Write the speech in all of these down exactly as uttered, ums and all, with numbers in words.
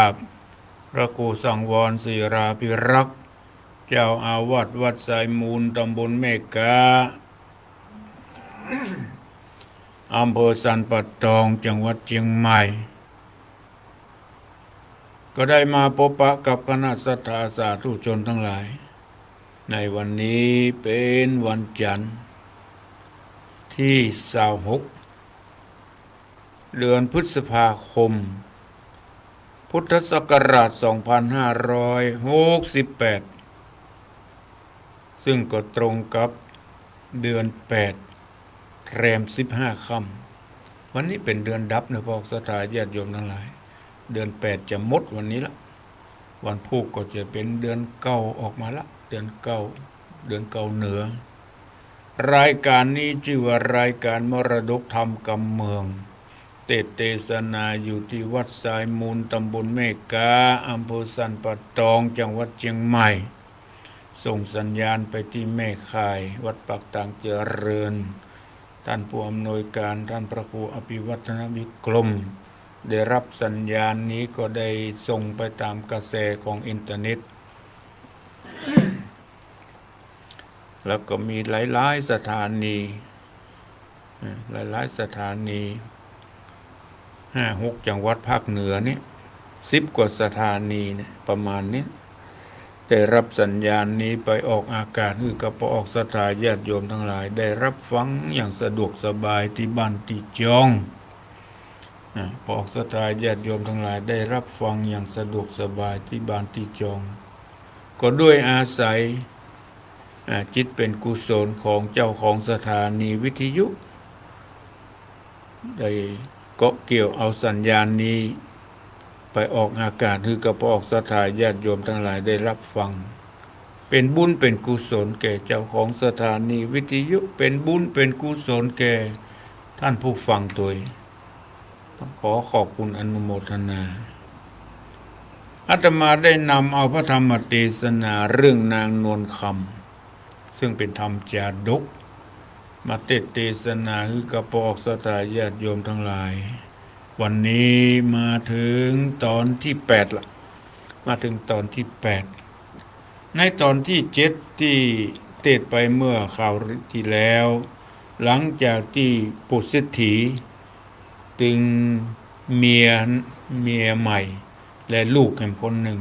าบ พระครูสังวรศิลาภิรักษ์ เจ้าอาวาสวัดทรายมูล ตำบลแม่ก๊า อำเภอสันป่าตอง จังหวัดเชียงใหม่ ก็ได้มาพบปะกับคณะศรัทธาสาธุชนทั้งหลาย ในวันนี้เป๋นวันจันทร์ ตี้ซาวหก เดือนพฤษภาคม พุทธศักราชสองพันห้าร้อยหกสิบแปด ซึ่งก็ตรงกับเดือนแปด แรมสิบห้าค่ำ วันนี้เป๋นเดือนดับนะ พวกศรัทธาญาติโยมทั้งหลาย เดือนแปดจะหมดวันนี้ละ วันพูกก็จะเป๋นเดือนเก้าออกมาละ เดือนเก้า เดือนเก้าเหนือ รายการนี้จื้อว่ารายการมรดกธรรมกำเมือง เตสน์เตสนาอยู่ตี้วัดทรายมูล ตำบลแม่ก๊า อำเภอสันป่าตอง จังหวัดเชียงใหม่ ส่งสัญญาณไปตี้แม่ข่าย วัดปากตางเจริญ ต้านผู้อำนวยการ ต้านพระครูอภิวัฒนวิกรม ได้รับสัญญาณนี้ก็ได้ส่งไปต๋ามกระแสของอินเทอร์เน็ต แล้วก็มีหลายๆ สถานี เอ่อ หลายๆ สถานี ห้าหก จังหวัดภาคเหนือนี่ สิบกว่าสถานีเนี่ย ประมาณนี้ ได้รับสัญญาณนี้ไปออกอากาศ หื้อกับป้อออกศรัทธาญาติโยมทั้งหลาย ได้รับฟังอย่างสะดวกสบายตี้บ้านตี้จอง นะ ป้อออกศรัทธาญาติโยมทั้งหลาย ได้รับฟังอย่างสะดวกสบายตี้บ้านตี้จอง ก็ด้วยอาศัย อ่า จิตเป๋นกุศลของเจ้าของสถานีวิทยุ ได้เกาะเกี่ยวเอาสัญญาณนี้ไปออกอากาศ หื้อกับป้อออกศรัทธาญาติโยมทั้งหลายได้รับฟัง เป๋นบุญเป๋นกุศลแก่เจ้าของสถานีวิทยุ เป๋นบุญเป๋นกุศลแก่ท่านผู้ฟังตวย ต้องขอขอบคุณอนุโมทนา อาตมาได้นำเอาพระธรรมเตสนาเรื่องนางนวลคำ ซึ่งเป๋นธรรมจาดก มาเตสน์เตสนาหื้อกับป้อออกศรัทธาญาติโยมทั้งหลาย วันนี้มาเถิงต๋อนตี้แปดละ มาเถิงต๋อนตี้แปด ในต๋อนตี้เจ็ดตี้เตสน์ไปเมื่อคราวตี้แล้ว หลังจากตี้ปู่เศรษฐี ตึงเมีย เมียใหม่ และลูกแหมคนนึ่ง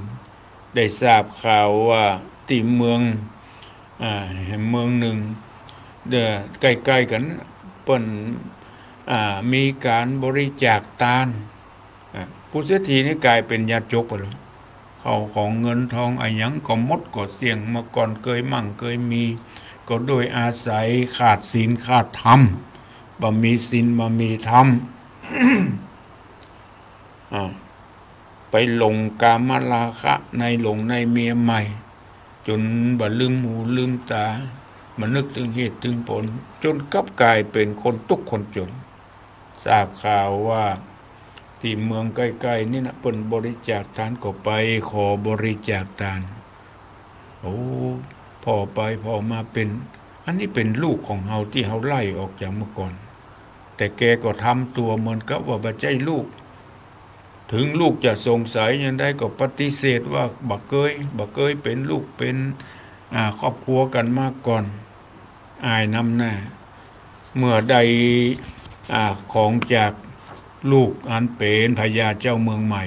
ได้ทราบข่าวว่าตี้เมือง อ่า แหมเมืองนึ่ง เอ่อ ใก้ๆ กั๋น เปิ้น อ่า มีก๋านบริจาคตาน อ่า ปู่เศรษฐีนี่ก๋ายเป๋นยาจกไปแล้ว ข้าวของเงินทองอะหยังก็หมดก็เสี้ยง เมื่อก่อนเกยมั่งเกยมี ก็ด้วยอาศัยขาดศีลขาดธรรม บ่มีศีลบ่มีธรรม อ่า ไปหลงกามราคะในหลงในเมียใหม่ จ๋นบ่ลืมหูลืมต๋า บ่นึกเถิงเหตุเถิงผล จ๋นกลับก๋ายเป๋นคนตุ๊กข์คนจ๋น ทราบข่าวว่าตี้เมืองใก้ๆ นี่นะ เปิ้นบริจาคตาน ก็ไปขอบริจาคตาน โอ้ ผ่อไปผ่อมาเป๋น อันนี้เป๋นลูกของเฮาตี้เฮาไล่ออกจากเมื่อก่อน แต่แกก็ทำตั๋วเหมือนกับว่าบ่ใจ้ลูก เถิงลูกจะสงสัยอย่างใดก็ปฏิเสธว่าบ่เกย บ่เกยเป๋นลูกเป๋น อ่า ครอบครัวกั๋นมาก่อน อายนำหน้า เมื่อได้ อ่า ของจากลูกอันเป๋นพญาเจ้าเมืองใหม่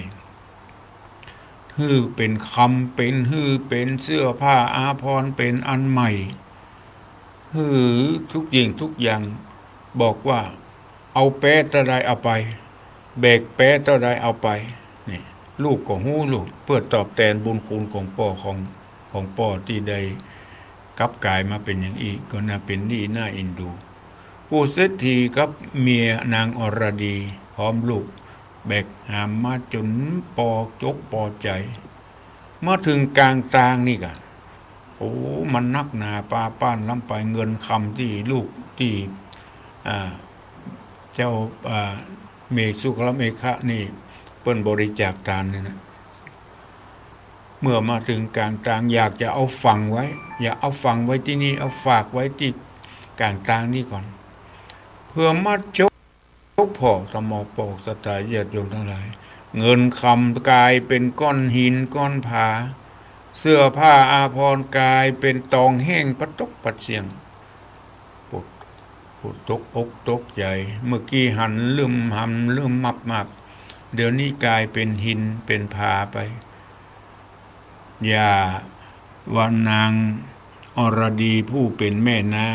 หื้อเป๋นคำเป๋น หื้อเป๋นเสื้อผ้าอาภรณ์เป๋นอันใหม่ หื้อทุกสิ่งทุกอย่าง บอกว่าเอาแป๊เต้าใดเอาไป แบกแป๊เต้าใดเอาไป นี่ ลูกก็ฮู้ลูก เพื่อตอบแตนบุญคุณของป้อ ของ ของป้อตี้ได้กลับก๋ายมาเป๋นอย่างอี้ ก็น่าเป๋นหนี้น่าเอ็นดู ปู่เศรษฐีกับเมียนางอรดี พร้อมลูก แบกหามมาจ๋นปอจกปอใจ๋ มาเถิงก๋างตางนี่ก่ะ โอ้ มันนักหนาปาป้านล้ำไป เงินคำตี้ลูกตี้ อ่า เจ้า อ่า เมสุคลเมขะนี่ เปิ้นบริจาคตานนี่นะ เมื่อมาเถิงก๋างตาง อยากจะเอาฝังไว้ อยากเอาฝังไว้ตี้นี่ เอาฝากไว้ตี้ก๋างตางนี่ก่อน เพื่อมาจก จกผ่อ ตะมอปอกศรัทธาญาติโยมทั้งหลาย เงินคำก๋ายเป๋นก้อนหินก้อนผา เสื้อผ้าอาภรณ์ก๋ายเป๋นตองแห้งปะตกปะเสี้ยง ผู้ ผู้ตกอกตกใจ๋ เมื่อกี้หันลึมหำลึมมับมับ เดี๋ยวนี้ก๋ายเป๋นหินเป๋นผาไป อย่าว่านางอรดีผู้เป๋นแม่น้า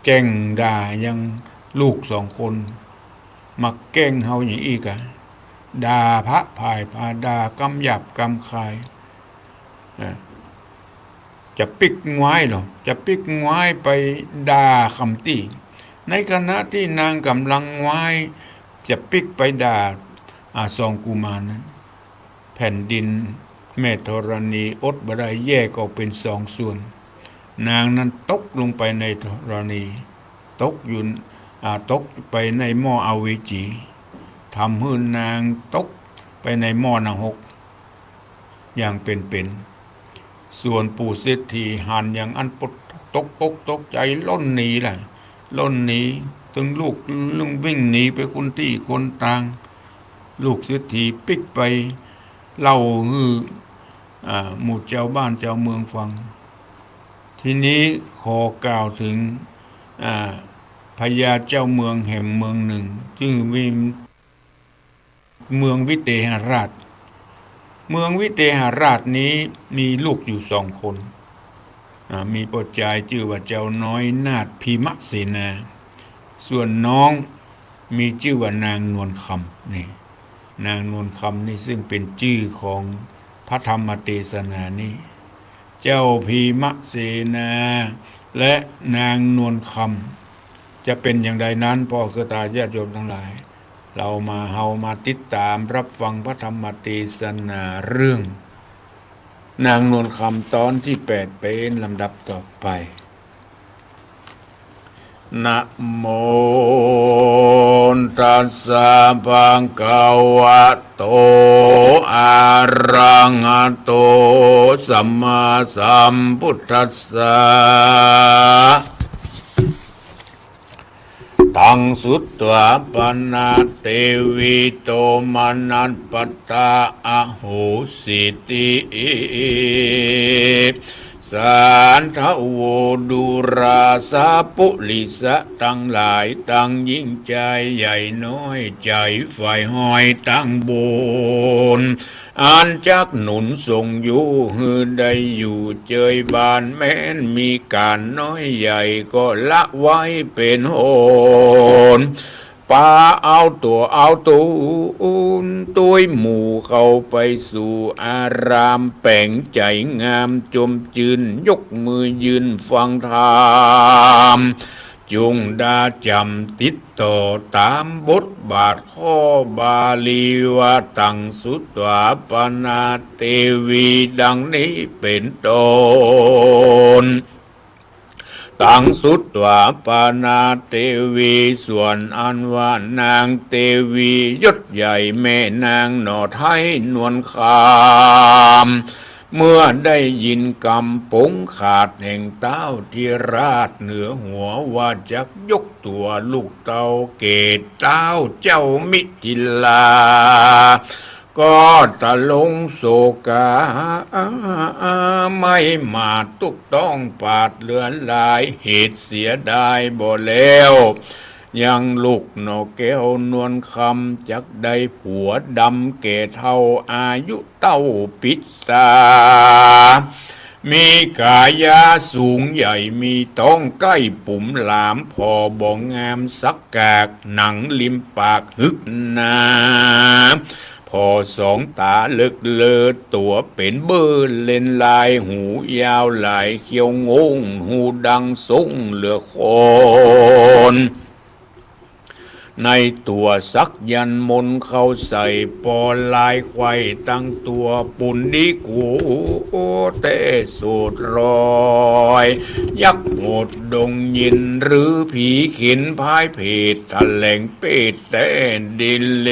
แก้งด่ายังลูกสองคน มาแก้งเฮาอย่างอี้กา ด่าพระผ่ายพา ด่ากำหยาบกำคาย เอ่อ จะปิ๊กงว้ายเหรอ จะปิ๊กงว้ายไปด่าคำตี้ ในขณะตี้นางก่ำลังงว้าย จะปิ๊กไปด่า อ่า สองกุมารนั้น แผ่นดินแม่ธรณีอดบ่ได้ แยกออกเป๋นสองส่วน นางนั้นตกลงไปในธรณี ตกอยู่ อ่า ตกไปในหม้ออเวจี ทำหื้อนางตกไปในหม้อนรก อย่างเป๋นๆ ส่วนปู่เศรษฐีหันอย่างอั้นปะตกอกตกใจ๋ ล่นหนีแหละ ล่นหนี ตึงลูก ตึงวิ่งหนีไปคนตี้คนตาง ลูกเศรษฐีปิ๊กไปเล่าหื้อ อ่า หมู่จาวบ้านจาวเมืองฟัง ทีนี้ขอกล่าวเถิง อ่า พญาเจ้าเมืองแหมเมืองนึ่ง จื้อวิ เมืองวิเตหราช เมืองวิเตหราชนี้มีลูกอยู่สองคน อ่า มีป้อจายจื้อว่าเจ้าน้อยนาถพีมเสนา ส่วนน้องมีจื้อว่านางนวลคำ นี่ นางนวลคำนี่ซึ่งเป๋นจื้อของพระธรรมเตสนานี้ เจ้าพีมเสนาและนางนวลคำ จะเป๋นอย่างใดนั้น พ่อศรัทธาญาติโยมตังหลาย เฮามา เฮามาติดต๋ามรับฟังพระธรรมเตสนาเรื่องนางนวลคำต๋อนตี้แปดเป๋นลำดับต่อไป นะโมตัสสะ ภะคะวะโต อะระหะโต สัมมาสัมพุทธัสสะ ตัง สุตวา ปะนะ เตวี โต มะนะ ปะทะ อะโหสิติ สาธะโว ดูราสะ ปุริสะตังหลาย ตังหญิงจายใหญ่น้อย ใจ๋ฝ่ายฮ้อยตังบุญ อันจักหนุนส่งอยู่หื้อได้อยู่เจยบาน แม้นมีก๋านน้อยใหญ่ก็ละไว้เป๋นโหน ปาเอาตั๋วเอาต๋น ตวยหมู่เข้าไปสู่อาราม แป๋งใจ๋งามจมจื้น ยกมือยื่นฟังธรรม จุ่งดาจ๋ำติดต่อต๋ามบทบาทข้อบาลีว่า ตัง สุตวา ปะนะ เตวี ดังนี้เป๋นต้น ตัง สุตวา ปะนะ เตวี ส่วนอันว่านางเตวียศใหญ่แม่นางหน่อไท้นวลคำ เมื่อได้ยินกำปงขาดแห่งต้าวธิราชเหนือหัวว่าจักยกตั๋วลูกเต้าเกศต้าวเจ้ามิถิลา ก็ตะลงโศกา ไม่หมาดตุ๊กต้องปาดเหลือหลาย เหตุเสียดายบ่แล้ว ยังลูกหน่อแก้วนวลคำ จักได้ผัวดำแก่เฒ่าอายุเต้าปิตา มีกายาสูงใหญ่ มีต๊องใก้ปุ๋มหลาม ผ่อบ่งามสักกาก หนังริมปากหึกหนา ผ่อสองต๋าเลิกเลอ ตั๋วเป๋นเบ้อเล็นลาย หูยาวหลาย เขี้ยวโง่ง ฮูดังส้งเหลือคน ในตั๋วสักยันต์มนต์เข้าใส่ ปอลายไขว่ตังตั๋ว ปุณณดีกูแต๊โสดรอย ยักษ์โหดดงยิน หรือผีเข็ญพายเผต แถลงเปตแต๊ดินเล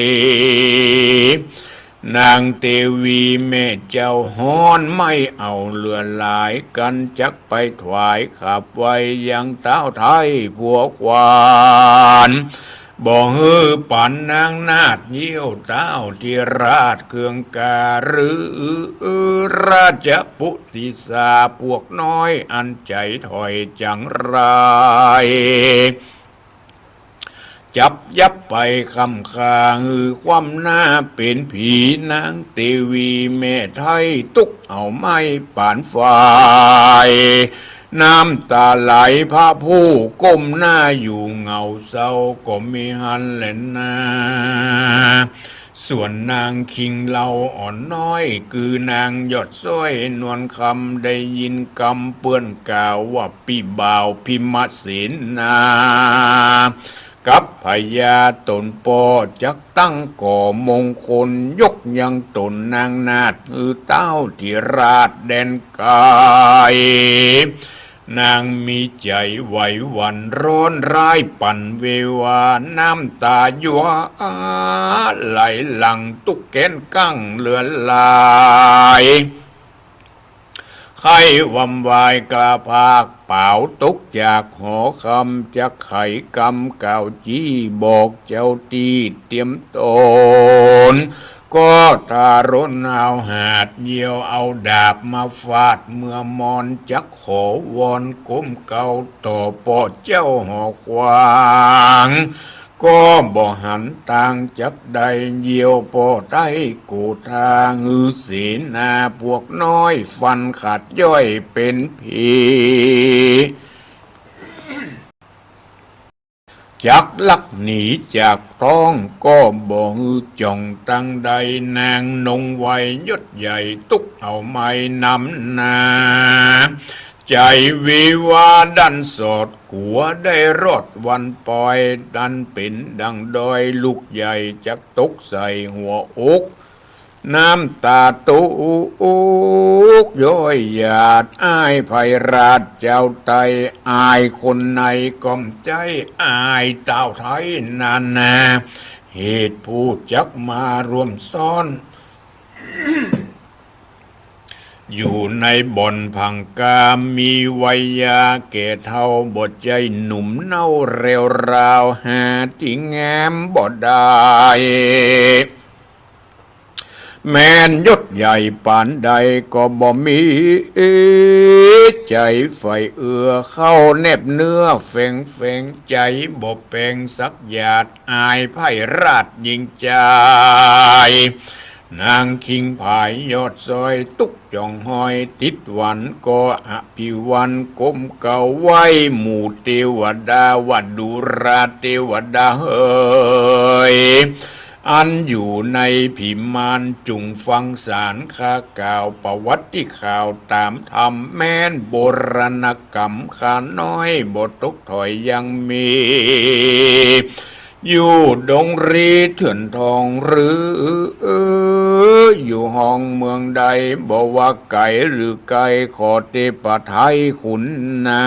นางเตวีแม่เจ้าฮ้อนไหม้เอาเหลือหลาย กันจักไปถวายขับไว้ยังต้าวไท้ผัวขวัญ บ่หื้อปันนางนาฏเยียะเต้าธิราชเคืองกา หรือราชปุตติสา พวกน้อยอันใจ๋ถ้อยจั๋งไร จับยับไปคว่ำคา หื้อคว่ำหน้าเป๋นผี นางเตวีแม่ไท้ ตุ๊กเอาไม้ปานฝาย น้ำต๋าไหลพระผู้ก้มหน้าอยู่ เหงาเศร้าก็มิหันแลนา ส่วนนางคิงเลาอ่อนน้อย คือนางยอดสร้อยนวลคำ ได้ยินกำเปื้อนกล่าวว่าปี้บ่าวพิมเสนา กับภรรยาต๋นป้อจักตั้งก่อมงคล ยกยังต๋นนางนาฏหื้อเต้าธิราชแดนไก๋ นางมีใจ๋ไหวหวั่นร้อนร้ายปั่นเววา น้ำต๋าหยวไหลหลั่งตุ๊กแก๊นกั้งเลือดไหล ไข้วำวายกล้าพาก ป๋าวตกจากหอคำ จักไขกำกล่าวจี้บอกเจ้าตี้เตียมต๋น ก็ทารุณเอาหาดเยียว เอาดาบมาฟาดเมื่อมอน จักขอวอนก้มเกล้าต่อป้อเจ้าหอขวาง ก็บ่หันตางจักใด เยียวป้อไท้โกธา หื้อเสนาพวกน้อยฟันขาดย่อยเป๋นผี จักลักหนีจากต้อง ก็บ่หื้อจ่องตางใด นางนงไวยศใหญ่ตุ๊กเอาไม้นำหน้า ใจ๋หวีหวาดั้นสอด กั๋วได้รอดวันปอย ดันเป๋นดั่งดอยลูกใหญ่ จักตกใส่หัวอก น้ำต๋าตุ๊กย้อยหยาด อ้ายไพร่ราชเจ้าไต อายคนในก่อมใจ๊ อายเต้าไท้นานา เหตุผู้จักมาร่วมซ้อน อยู่ในบ่อนผังกาม มีวัยยาแก่เฒ่า บ่ใจ้หนุ่มเน่าเร็วราว หาตี้แง้มบ่ได้ แม้นยศใหญ่ปานใด ก็บ่มีใจ๋ใฝ่เอื้อ เข้าแนบเนื้อแฝงแฝง ใจ๋บ่แป๋งสักหยาด อายไพร่ราชยิ่งใจ๋ นางคิงผายยอดสร้อย ตุ๊กจ่องหอยติดหวัน ก็อภิวันก้มเกล้าไหว้ หมู่เตวดาว่าดูราเตวดาเหย อันอยู่ในผีมานจุ่งฟังสารข้ากล่าว ประวัติข่าวต๋ามธรรม แม้นโบราณกรรม ข้าน้อยบ่ตกถอยยังมี อยู่ดงรีเถื่อนทองหรือ อยู่ห้องเมืองใด บ่ว่าไก๋หรือใก้ ขอเตปะไท้ขุนนา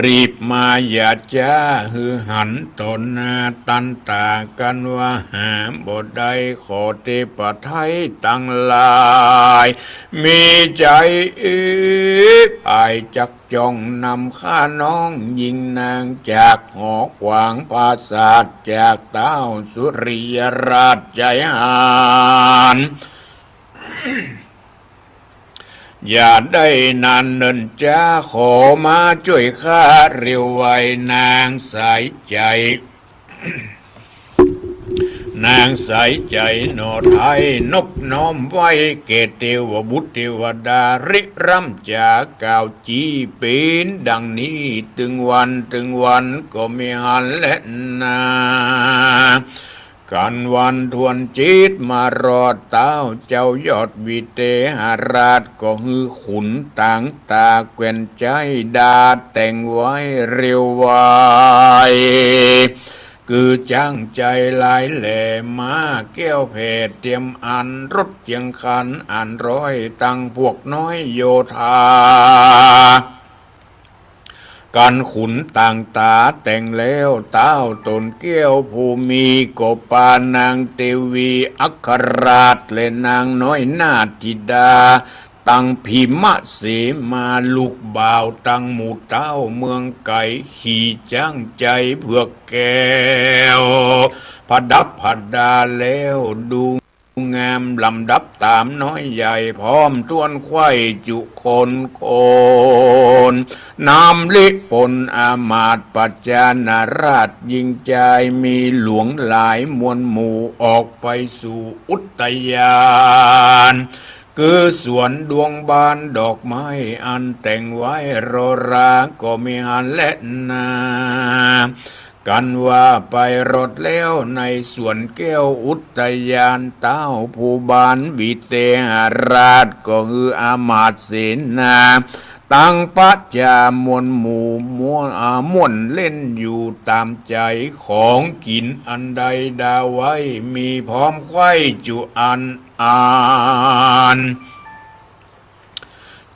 รีบมาอย่าจ๊า หื้อหันต่อหน้าตันต๋ากั๋นว่าหาบ่ได้ ขอเตปะไท้ตังหลาย มีใจ๋ผายจัก จ้องนำข้าน้องญิงนาง จากหอขวางปราสาท จากเต้าสุริยราชใจ๋หาน อย่าได้นานเนิ่นจ๊า ขอมาจ้วยข้าเร็วไว นางสายใจ๋ นางสายใจ๋หน่อไท้ นบน้อมไหว้แก่เตวบุตรเตวดา ริร่ำจ๋ากล่าวจี้เป๋นดังนี้ ตึงวันตึงวันก็มิหันแลนา กั๋นวันทวนจิตมารอด เต้าเจ้ายอดวิเตหราช ก็หื้อขุนต๋างต๋าแคว้นใจ๊ดาแต่งไว้เร็วไว คือจ๊างใจ๋หลายแหล่ ม้าแก้วแผ่เตียมอัน รถเจียงคันอันร้อย ตังพวกน้อยโยธา กั๋นขุนต๋างต๋าแต่งแล้ว เต้าต๋นแก้วผู้มี ก็ปานางเตวีอัครราช และนางน้อยนาฏธิดา ตังพิมเสมา ลูกบ่าวตังหมู่เต้าเมืองไก๋ ขี่จ๊างใจ๋เผือกแก้ว ประดับประดาแล้วดูงาม ลำดับต๋ามน้อยใหญ่ พร้อมถ้วนใคว่จุคนคน นำลิปนอามาตย์ปัจจานาราช ญิงจายมีหลวงหลายมวลหมู่ ออกไปสู่อุตยาน คือสวนดวงบานดอกไม้อันแต่งไว้รอรา ก็มีหั้นแลนา กันว่าไปรอดแล้วในสวนแก้วอุตยาน เต้าผู้บานวิเทหราช ก็คืออามาตย์เสนา ตังประจามวลหมู่ม่วน อ่า ม่วนเล่นอยู่ต๋ามใจ๋ ของกิ๋นอันใดดาไว้ มีพร้อมใคว่จุอันอัน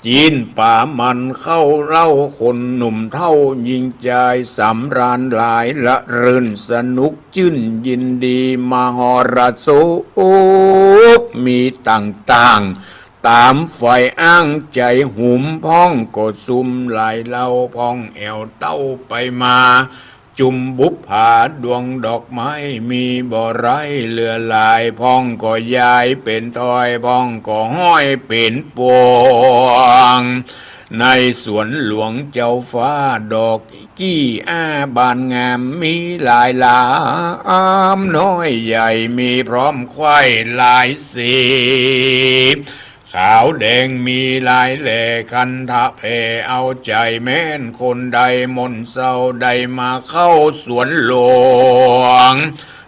จี๋นป๋ามันข้าวเหล้า คนหนุ่มเฒ่าญิงจาย สำราญหลายละรื่นสนุกจื้นยินดี มหรสพมีต่างๆ ต๋ามใฝ่อ้างใจ๋หุม พ่องก็สุมหลายเหล่า พ่องแอ่วเต้าไปมา จุมบุปผาดวงดอกไม้ มีบ่ไร้เหลือหลาย พ่องก็ย้ายเป๋นถ้อย พ่องก็ห้อยเป๋นปวง ในสวนหลวงเจ้าฟ้าดอกกี้อ้าบานงาม มีหลายหลามน้อยใหญ่ มีพร้อมใคว่หลายสี ขาวแดงมีหลายแหล่ คันทะแผ่เอาใจ๋แม่นคนใด หม่นเศร้าได้มาเข้าสวนหลวง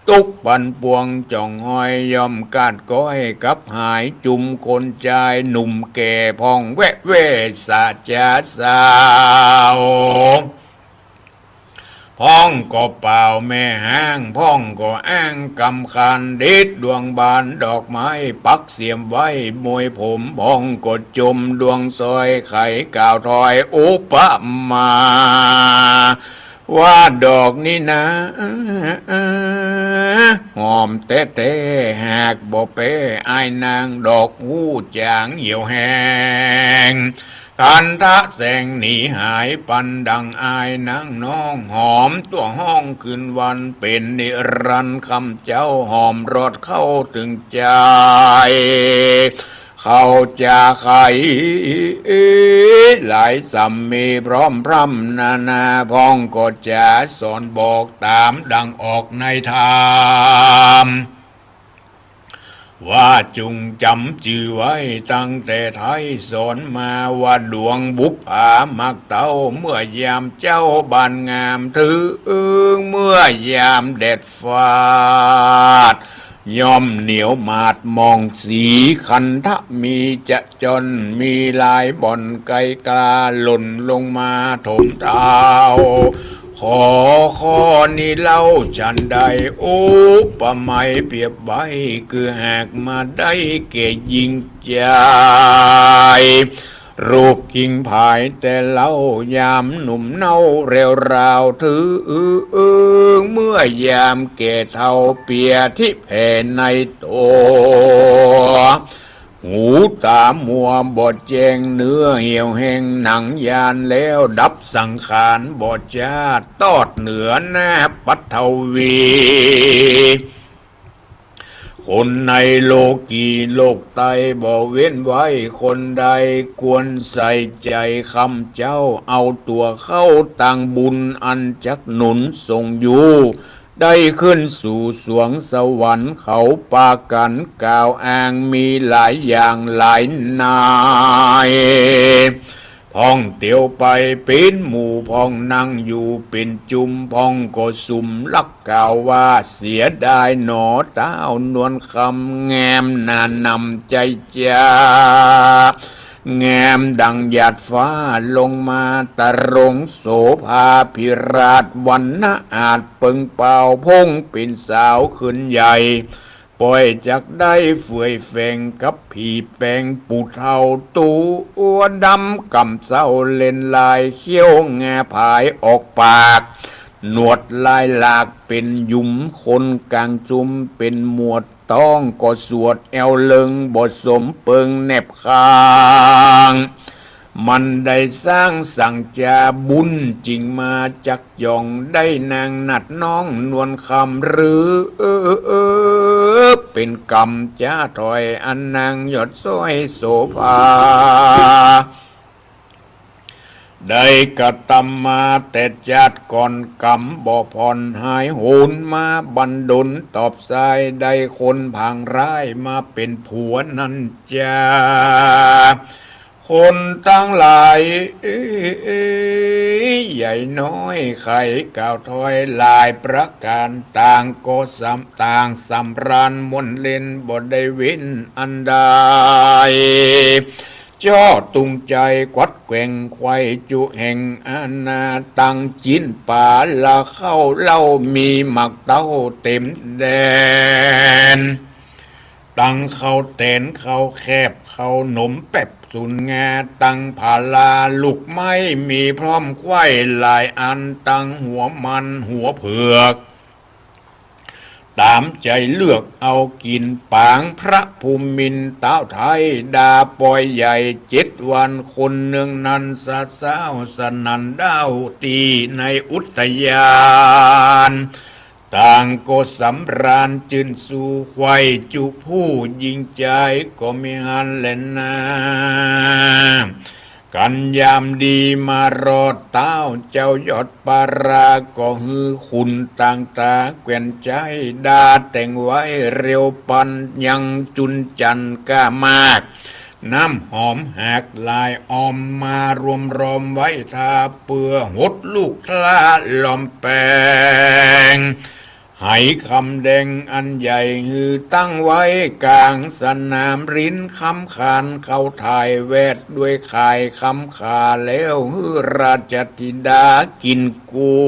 ตุ๊กปันปวงจ่องห้อย ย่อมกาดก้อยกับหาย จุมคนจายหนุ่มแก่ พ่องแวะแว่สะจาสาว พ่องก็เป่าแม่ฮ้าง พ่องก็อ้างกำคาญ เด็ดดวงบานดอกไม้ ปักเสียมไว้มวยผม พ่องก็จมดวงสร้อย ไขกล่าวถ้อยอุปมา ว่าดอกนี้นา หอมแต๊ๆ หากบ่แป๊อ้ายนาง ดอกฮู้จ๋างเหี่ยวแห้ง คันทะแสงหนีหาย ปันดังอ้ายนางน้อง หอมตั๋วห้องคืนวัน เป๋นนิรันดร์คำเจ้า หอมรอดเข้าเถิงใจ๋ เขาจะไขหลายสำมี พร้อมพร่ำนานา พ่องก็จะสอนบอกต๋ามดังออกในธรรม ว่าจุ่งจ๋ำจื้อไว้ตั้งแต่ไท้สอนมา ว่าดวงบุปผามักเต้า เมื่อยามเจ๊าบานงาม เถิงเมื่อยามแดดฟาด ย่อมเหนียวหมาดหมองสี คันทะมีจะจน มีหลายบ่อนไกลกล้า หล่นลงมาถมเท้า ขอข้อนี้เล่าฉันใด อุปไมยเปรียบไว้ คือหากมาได้แก่ญิงจาย รูปคิงผายแต่เล่ายามหนุ่มเน่าแรวราว เถิงเมื่อยามแก่เฒ่า เปียธิแผ่ในตั๋ว หูต๋ามัวบ่แจ้ง เนื้อเหี่ยวแห้งหนังยานแล้ว ดับสังขารบ่จาด ตอดเหนือหน้าปัทวี คนในโลกีโลกไต บ่เว้นไว้คนใด ควรใส่ใจ๋คำเจ้า เอาตั๋วเข้าตังบุญ อันจักหนุนส่งอยู่ ได้ขึ้นสู่สวงสวรรค์ เขาปากั๋นกล่าวอ้าง มีหลายอย่างหลายนาย พ่องเตียวไปเป๋นหมู่ พ่องนั่งอยู่เป๋นจุม พ่องก็สุมลักกล่าวว่า เสียดายหนอต้าวนวลคำ งามหน้านำใจ๋จา งามดังหยาดฟ้าลงมาตรง โสภาภิราชวรรณะอาจเปิงเปล่า พ่งเป๋นสาวขึ้นใหญ่ ป่อยจักได้เฟื่อยแฝงกับผีแปง ปู่เฒ่าตั๋วดำก่ำเซ้า เล่นลายเขี้ยวงาผายออกปาก หนวดลายหลากเป๋นหยุม คนก๋างจุมเป๋นหมวด ต้องก็สวดแอ่วเลิงบ่สมเปิงแนบข้าง มันได้สร้างสังจาบุญ จึงมาจักจ่องได้นางนัดน้องนวลคำ หรือเป๋นกรรมจ๊าถอยอันนางยอดสร้อยโสภา ได้กระตำมาแต่จาติก่อน กรรมบ่ผ่อนหายโหนมาบันดล ตอบสายได้คนผางร้ายมาเป๋นผัวนั้นจา คนตังหลาย ใหญ่น้อยใค่กล่าวถ้อยหลายประก๋าน ต่างก็สำ ต่างสำราญม่วนเล่นบ่ได้เว้นอันใด เจ้าตุงใจ๋กวัดแกว่งไขว่จุแห่งอาณา ตังจิ๊นป๋าละข้าวเหล้า มีหมากเต้าเต๋มแดน ตังข้าวแต๋นข้าวแคบข้าวหนมแป๊บสูนงา ตังผาลาลูกไม้มีพร้อมไขว่หลายอัน ตังหัวมันหัวเผือก ต๋ามใจ๋เลือกเอากิ๋น ปางพระภูมินทร์ต๊าวไท้ดาปอยใหญ่ เจ็ดวันคนเนืองนัน สะซ้าวสนั่นด้าวตี้ในอุทยาน ต่างก็สำราญจื้นสู่ไขว่จุผู้หญิงจายก็มีหั้นแลนา กั๋นยามดีมารอด ต้าวเจ้ายอดปารา ก็หื้อขุนต่างต๋าแคว่นใจ๊ ดาแต่งไว้เร็วปัน ยังจุนจันทร์ก้ามาก น้ำหอมหากหลายออม มารวมรอมไว้ทา เปื้อหดลูกทะลอมแป๋ง ไหคำแดงอันใหญ่หื้อตั้งไว้ก๋างสนาม ริ้นคำขานเข้าถ่าย แวดด้วยข่ายคำขาแล้ว หื้อราชธิดากิ๋นกู้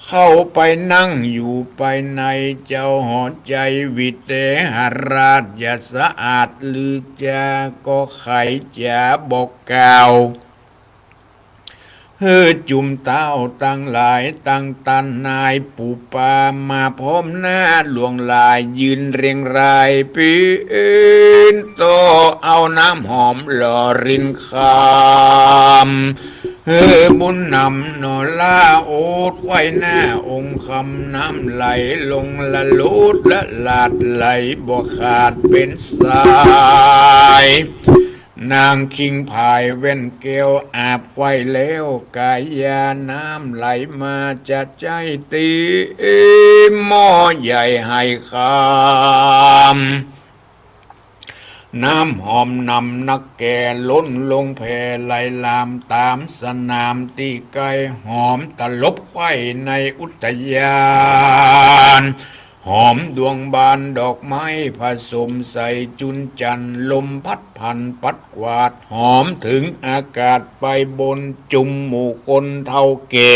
เข้าไปนั่งอยู่ไปใน เจ้าหอใจ๋วิเตหราช อย่าสะอาดลือจาก็ใค่จ๋าบอกกล่าว หื้อจุมต้าวตังหลายตังต้านนายปู่ปา มาพร้อมหน้าหลวงหลาย ยืนเรียงรายปิ๊นโต เอาน้ำหอมหล่อริ้นคำ หื้อบุญนำหนอลาโอด ไขว่หน้าองค์คำ น้ำไหลลงละโลดละหลาด ไหลบ่ขาดเป๋นสาย นางคิงผายแว่นแก้วอาบไขว่แล้ว ก๋ายาน้ำไหลมาจะใจ๊เต๋มหม้อใหญ่ไหคำ น้ำหอมนำนักแก่ล้นลงแผ่ไหลลาม ต๋ามสนามตี้ใก้ หอมตลบไขว่ในอุทยาน หอมดวงบานดอกไม้ผสมใสจุนจันทร์ ลมพัดผันปัดกวาด หอมเถิงอากาศไปบน จุมหมู่คนเฒ่าแก่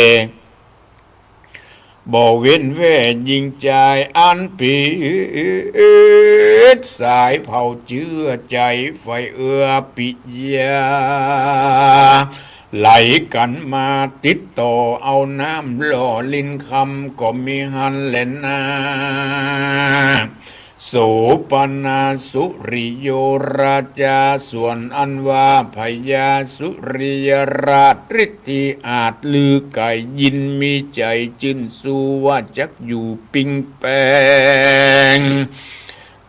บ่เว้นแว่ญิงจาย อันปิดสายเผ่าเจื้อใจ๋ใฝ่เอื้อปิยา ไหลกั๋นมาติดต่อ เอาน้ำหล่อริ้นคำก็มีหั้นแลนา โสปนาสุริโยราจา ส่วนอันว่าพญาสุริยราช ฤทธิอาจลือไก๋ ยินมีใจ๋จื้นสู้ ว่าจักอยู่ปิงแปง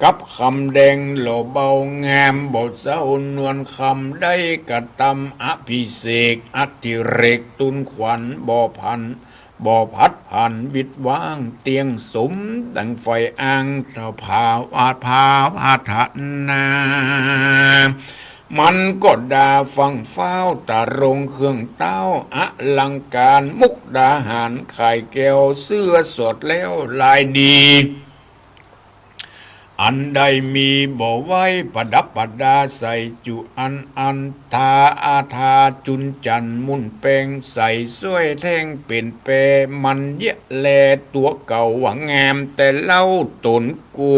กับคำแดงหล่อเบางาม บ่เศร้านวลคำ ได้กระตำอภิเษกอธิเรก ตูนขวัญบ่ผัน บ่ผัดผันวิดว้าง เตี้ยงสมดังใฝ่อ้าง สภาวะภาวะทนา มันก็ดาฝั่งฟ้าว ตรงเครื่องเต้าอลังก๋าน มุกดาหารข่ายแก้ว เสื้อสอดแล้วลายดี อันใดมีบ่ไว้ประดับประดาใส่จุอันอัน ทาอาทาจุนจันทร์มุ่นแปงใส่ สร้อยแท่งเป๋นแป มันเยียะแลตั๋วเก่าว่างามแต่เล่าต๋นกู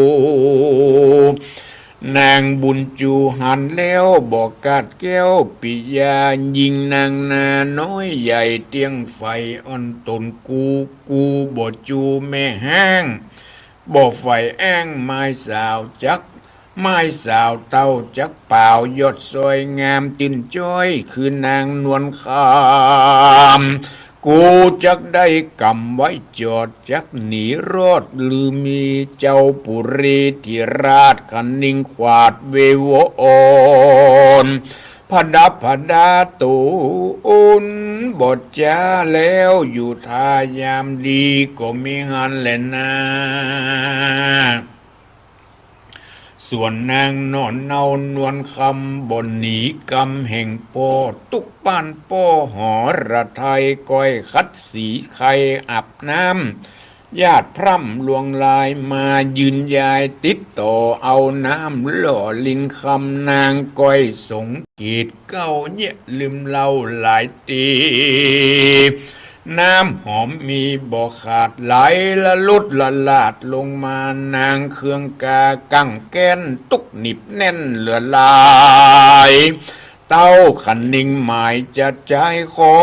นางบุญจูหันแล้วบ่กาดแก้วปิยา ญิงนางนาน้อยใหญ่เตี้ยงใฝ่อ่อนต๋นกู กูบ่จูแม่ฮ้าง บ่ใฝ่แอ้งไม้สาวจัก ไม้สาวเต้าจักเป๋า ยอดสวยงามจื้นจ้อย คือนางนวลคำ กูจักได้กำไว้จอด จักหนีรอด หรือมีเจ้าปุรีธิราช คะนิงขวาดเววอน ผดับผดาตูน บ่จ๊าแล้ว อยู่ท่ายามดี ก็มีหั้นแหละนา ส่วนนางหน่อเน่านวลคำ บ่หนีกำแห่งป้อ ตุ๊กป้านป้อหอระไทย ก้อยขัดสีไข่อาบน้ำ ญาติพร่ำลวงลาย มายืนยายติดต่อ เอาน้ำหล่อลินคำ นางก้อยสงเกตเก๊า เยียะลืมเล่าหลายตี น้ำหอมมีบ่ขาด ไหลละลุดละลาดลงมา นางเคืองกากั้งแก้น ตุ๊กหนิบแน่นเหลือหลาย เต้าคะนิงหมายจะใจ๊ขอ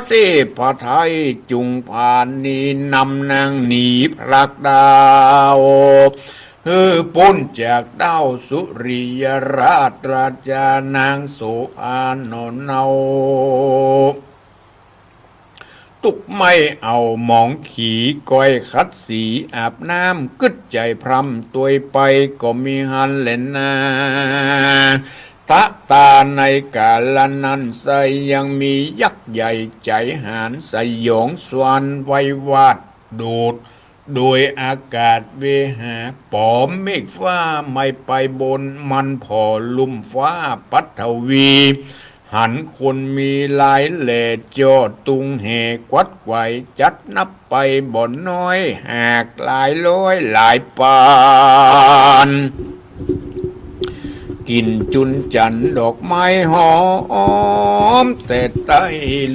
เทพไทยจุ่งผานี นำนางหนีพรากดาว หื้อป๊นจากเต้าสุริยราชราชา นางโสภาหน่อเน่า ตุ๊กไม่เอาหมองขี ก้อยขัดสีอาบน้ำ กึ๊ดใจ๋พร่ำตวยไป ก็มีหั้นแหละนา ตะตาในกาละนั้นไส้ ยังมียักษ์ใหญ่ใจ๋หาญ สยองสวรรค์ไว้วาดโดด โดยอากาศเวหา ป๋อมเมฆฟ้าไม่ไปบน มันผ่อลุ่มฟ้าปัทวี หันคนมีหลายแหล่ จ่อตุงแห่กวัดไขว่ จัดนับไปบ่น้อย หากหลายร้อยหลายปาน กิ่นจุนจันทร์ดอกไม้หอม แต่ใต้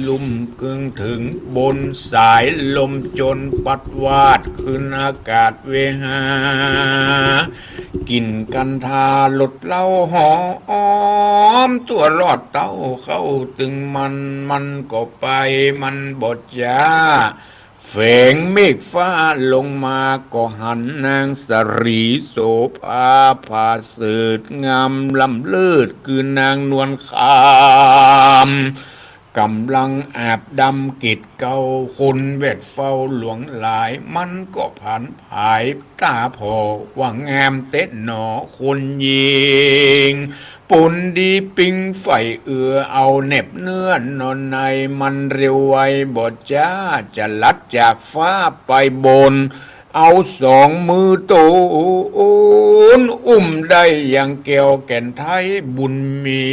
ลุ่มเกิ่งเถิงบน สายลมจนปัดวาด ขึ้นอากาศเวหา กิ่นกันทาหลดเหล้าหอม ตั๋วรอดเต้าเข้าตึงมัน มันก็ไปมันบ่จ๊า แฝงเมฆฟ้าลงมา ก็หันนางสะหรีโสภา ผาเสริฐงามล้ำเลิศ คือนางนวลคำ ก่ำลังอาบดำเกตเก๊า คนแวดเฝ้าหลวงหลาย มันก็ผันผาย ต๋าผ่อว่างามแต๊หนอ คนญิง ปูนดีปิ๊งใฝ่เอือ เอาแนบเนื้อหน่อใน มันเร็วไวบ่จ๊า จะลัดจากฟ้าไปบน เอาสองมือโตน อุ้มได้ยังแก้วแก่นไทยบุญมี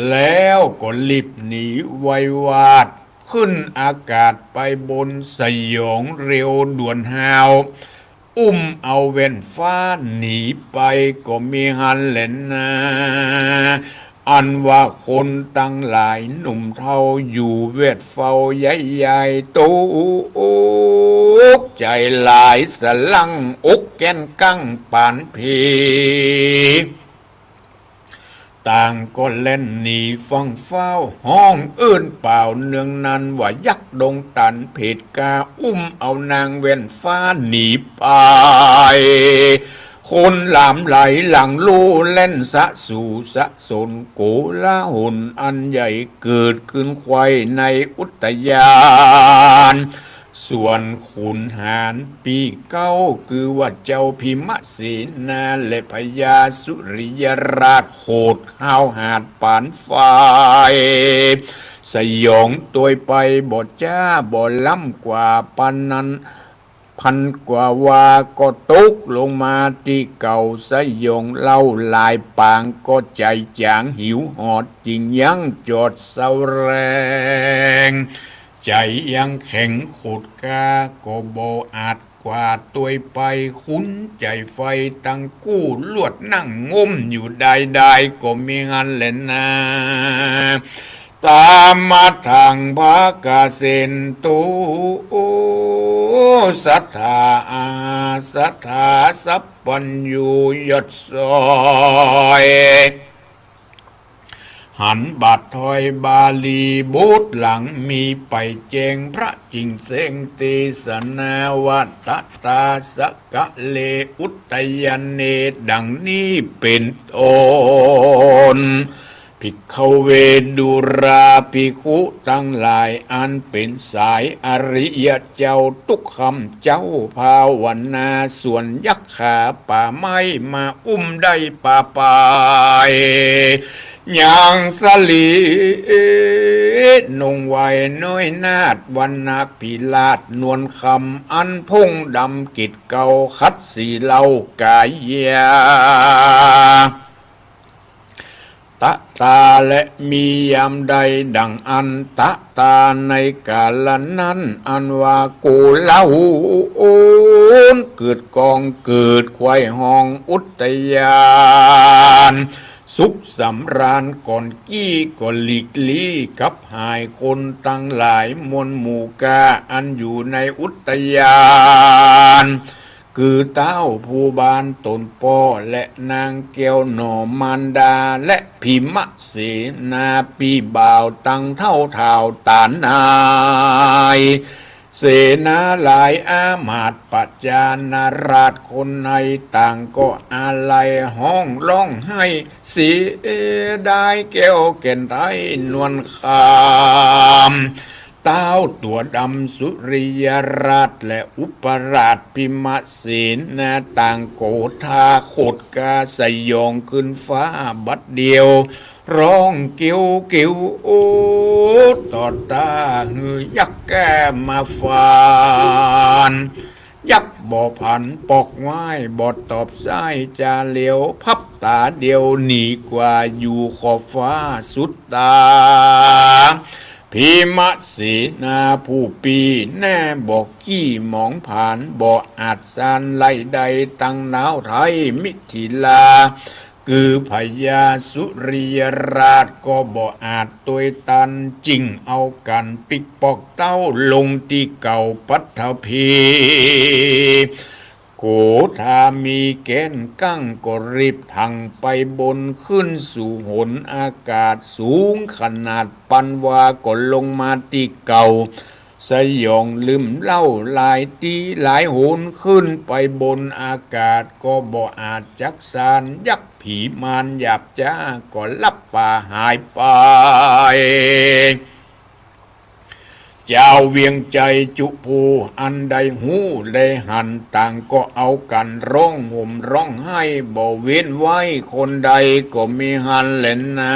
แล้วก็รีบหนีไววาด ขึ้นอากาศไปบน สยองเร็วด่วนฮาว อุ้มเอาแว่นฟ้าหนีไป ก็มีหั้นแหละนา อันว่าคนตังหลายหนุ่มเฒ่า อยู่แวดเฝ้าใยใย ตกใจ๋หลาย สะหลั้งอกแก้นกั้งปานผี ต่างก็แล่นหนีฟั่งฟ้าว ฮ้องเอิ้นป่าวเนืองนัน ว่ายักษ์ดงตันเผดกา อุ้มเอานางแว่นฟ้าหนีไป คนหลามไหลหลังลู่ แล่นสะสูสะสน โกลาหลอันใหญ่ เกิดขึ้นไขว่ในอุทยาน ส่วนขุนหารปีเก๊า คือว่าเจ้าพิมเสนา และพญาสุริยราช โหดห้าวหาญปานไฟ สยองตวยไปบ่จ๊า บ่ล้ำกว่าปานนั้น พันกว่าว่าก็ตกลงมาตี้เก่า สยองเล่าหลายปาง ก็ใจ๋จ๋างหิวหอด จึงยั้งจอดเศร้าแรง ใจ๋ยังแข็งโขดกา ก็บ่อาจกว่าตวยไป ขุนใจ๋ไฟตังกู้ ลวดนั่งงมอยู่ได้ได้ ก็มีหั้นแหละนา ตามมาทางพระกเกษตรโต สัทธาอาสัทธา สัพพัญญูยอดซอย หันบาทถอยบาลีบทหลังมีไปแจ้งพระจิ๋งแจ้งเตสนาว่า ตะตา สะกะเล อุทยาเน ดังนี้เป๋นต้น ภิกขเว ดูราภิกขุตังหลาย อันเป๋นสายอริยะเจ้า ตุ๊กคำเจ้าภาวนา ส่วนยักขาป่าไม้มาอุ้มได้ป่าไป ยังสลี นงไว้น้อยนาถ วรรณพิราชนวลคำ อันพ่งดำเกศเกา ขัดสีเหล้ากายา ตะตา และมียามใดดังอั้น ตะตา ในกาละนั้น อันว่าโกลาหล เกิดกองเกิดไขว่ห้องอุทยาน สุขสำราญก่อนกี้ก็หลีกลี้กับหายคนตังหลายมวลหมู่ก้าอันอยู่ในอุทยาน คือต้าวผู้บ้านต๋นป้อ และนางแก้วหน่อมารดา และพิมเสนาปี้บ่าวตังเฒ่าถ่าวต๋านาย เสนาหลาย อามาตย์ประจานาราชคนในต่างก็อาลัยฮ้องร้องไห้ เสียดายแก้วแก่นไทยนวลคำ ต้าวตั๋วดำสุริยราชและอุปราชพิมเสนาต่างโกธาขดกาสยองขึ้นฟ้าบัดเดียว ฮ้องเกียวเกียว โอ้ ต่อต้าหื้อยักษ์แก้มาฟาน ยักษ์บ่ผันปอกไหว้ บ่ตอบสายจาเหลียว พับต๋าเดียวหนีกว่าอยู่ขอบฟ้าสุดต๋า พิมเสนาผู้ปี้แน่ บ่กี้หมองผาน บ่อาจซานไล่ได้ตังน้าวไทยมิถิลา คือพญาสุริยราชก็บ่อาจตวยตัน จึงเอากั๋นปิ๊กปอกเต้าลงตี้เก่าปัตถภี โกธามีแก้นกั้งก็รีบถังไปบน ขึ้นสู่หนอากาศสูงขนาดปันวา ก็ลงมาตี้เก่า สยองลืมเล่าหลายตี้หลายหน ขึ้นไปบนอากาศก็บ่อาจจักซาน ยักษ์ผีมารหยาบจ๊าก็ลับป่าหายไป จาวเวียงไจจุภูอันได้ฮู้ได้หันต่างก็เอากั๋นร้องห่มร้องไห้ บ่เว้นไว้คนใดก็มีหั้นแลนา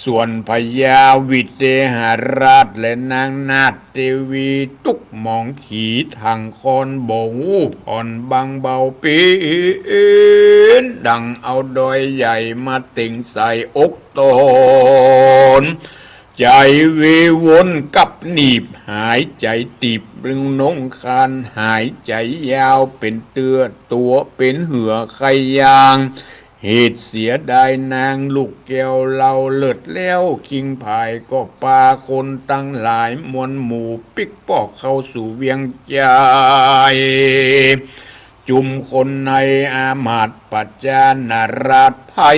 ส่วนพญาวิเทหราชและนางนาถเตวีตุ๊กหมองขีถังคอน บ่ฮู้ผ่อนบางเบาเป๋นดังเอาดอยใหญ่มาเต็งใส่อกต๋น ใจ๋วิวนกับหนีบ หายใจ๋ตีบลึงนงคาน หายใจ๋ยาวเป๋นเตื้อ ตั๋วเป๋นเหือไคยาง เหตุเสียดายนางลูกแก้วเล่าเลิศแล้ว คิงผายก็ปาคนตังหลายมวลหมู่ปิ๊กปอกเข้าสู่เวียงไจ จุมคนในอามาตย์ประจานาราชไพร่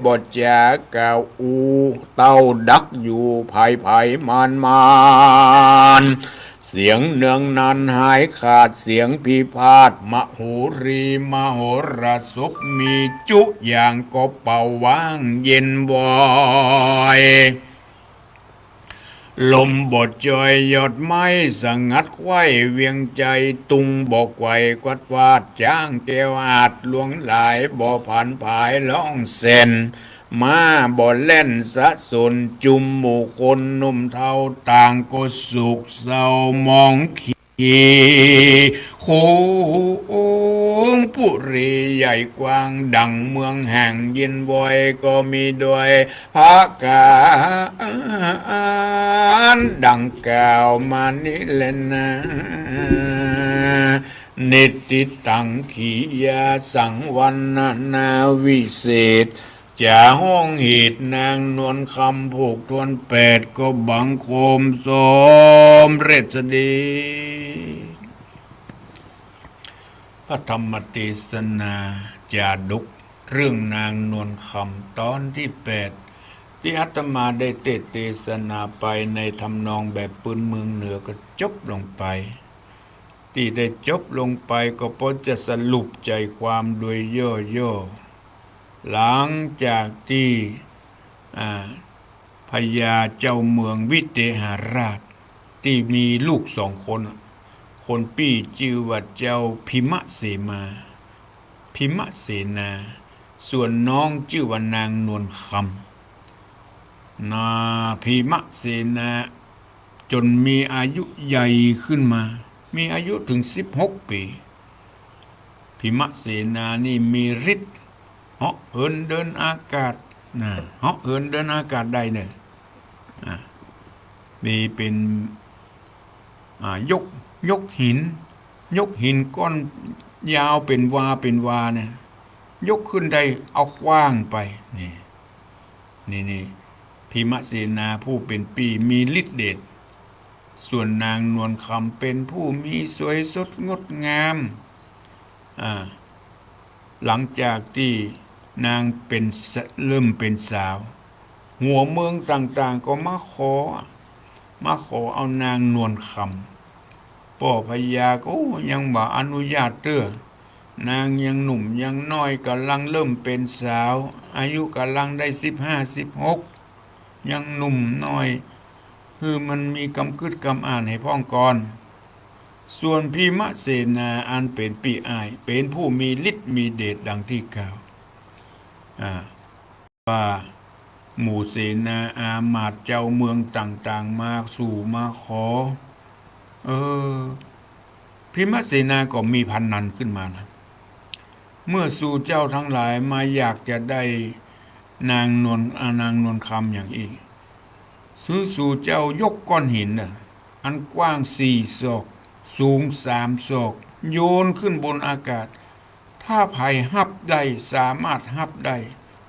บ่จ๋ากล่าวอู้ เต้าดักอยู่ไผไผมานมาน เสียงเนืองนันหายขาด เสียงพิพาทมโหรีมโหรสพมีจุอย่างก็เป่าว้างเย็นวอย ลมบ่จอยยอดไม้สงัดไขว้ เวียงไจตุงบ่ไขว่กวัดวาด จ๊างแก้วอาดหลวงหลายบ่ผันผายร้องแส่น ม้าบ่แล่นสะสน จุมหมู่คนหนุ่มเฒ่าต่างก็โศกเศร้ามองขี โขงปุรีใหญ่กว้างดั่งเมืองแห่งเย็นวอยก็มีดอยผากาศดั่งกล่าวมานี้แลนา นิตติตังขียาสังวรรณนาวิเศษ จ๋าฮ้องเหตุนางนวลคำผูกทวนแปด ก็บังคมสมเร็จสดี พระธรรมเตสนาจาดก เรื่องนางนวลคำตอนที่แปด ตี้อาตมาได้เตสน์เตสนาไปในทำนองแบบปืนเมืองเหนือก็จบลงไป ตี้ได้จบลงไปก็ปอจะสรุปใจ๋ความโดยย่อๆ หลังจากตี้ อ่า พญาเจ้าเมืองวิเทหราช ตี้มีลูกสองคน คนปี้จื้อว่าเจ้าพิมะเสมา พิมะเสนา ส่วนน้องจื้อว่านางนวลคำ นา พิมะเสนา จ๋นมีอายุใหญ่ขึ้นมา มีอายุเถิงสิบหกปี๋ พิมะเสนานี่มีฤทธิ์ เหาะเหินเดินอากาศ นะ เหาะเหินเดินอากาศได้เน่อ อ่า มีเป๋น อ่า ยก ยกหิน ยกหินก้อนยาวเป๋นวาเป๋นวาเนี่ย ยกขึ้นได้ เอาขว้างไป นี่ นี่ นี่ พิมะเสนาผู้เป๋นปี้มีฤทธิ์เดช ส่วนนางนวลคำเป๋นผู้มีสวยสดงดงาม อ่า หลังจากตี้นางเป๋นส- เริ่มเป๋นสาว หัวเมืองต่างๆ ก็มาขอ มาขอเอานางนวลคำ ป้อพญาก็ยังบ่อนุญาตเตื้อ นางยังหนุ่มยังน้อย ก่ำลังเริ่มเป๋นสาว อายุก่ำลังได้สิบห้า สิบหก ยังหนุ่มน้อย หื้อมันมีกำกึ๊ดกำอ่านหื้อพ่องก่อน ส่วนพิมะเสนาอันเป๋นปี้อ้าย เป๋นผู้มีฤทธิ์มีเดชดังตี้กล่าว อ่า ว่าหมู่เสนาอามาตย์เจ้าเมืองต่างๆ มาสู่มาขอ เออ พิมะเสนาก็มีพนันขึ้นมานะ เมื่อสู่เจ้าตังหลายมาอยากจะได้นางนวล อ่า นางนวลคำอย่างอี้ หื้อสู่เจ้ายกก้อนหินน่ะ อันกว้างสี่ศอก สูงสามศอก โยนขึ้นบนอากาศ ถ้าใผฮับได้ สามารถฮับได้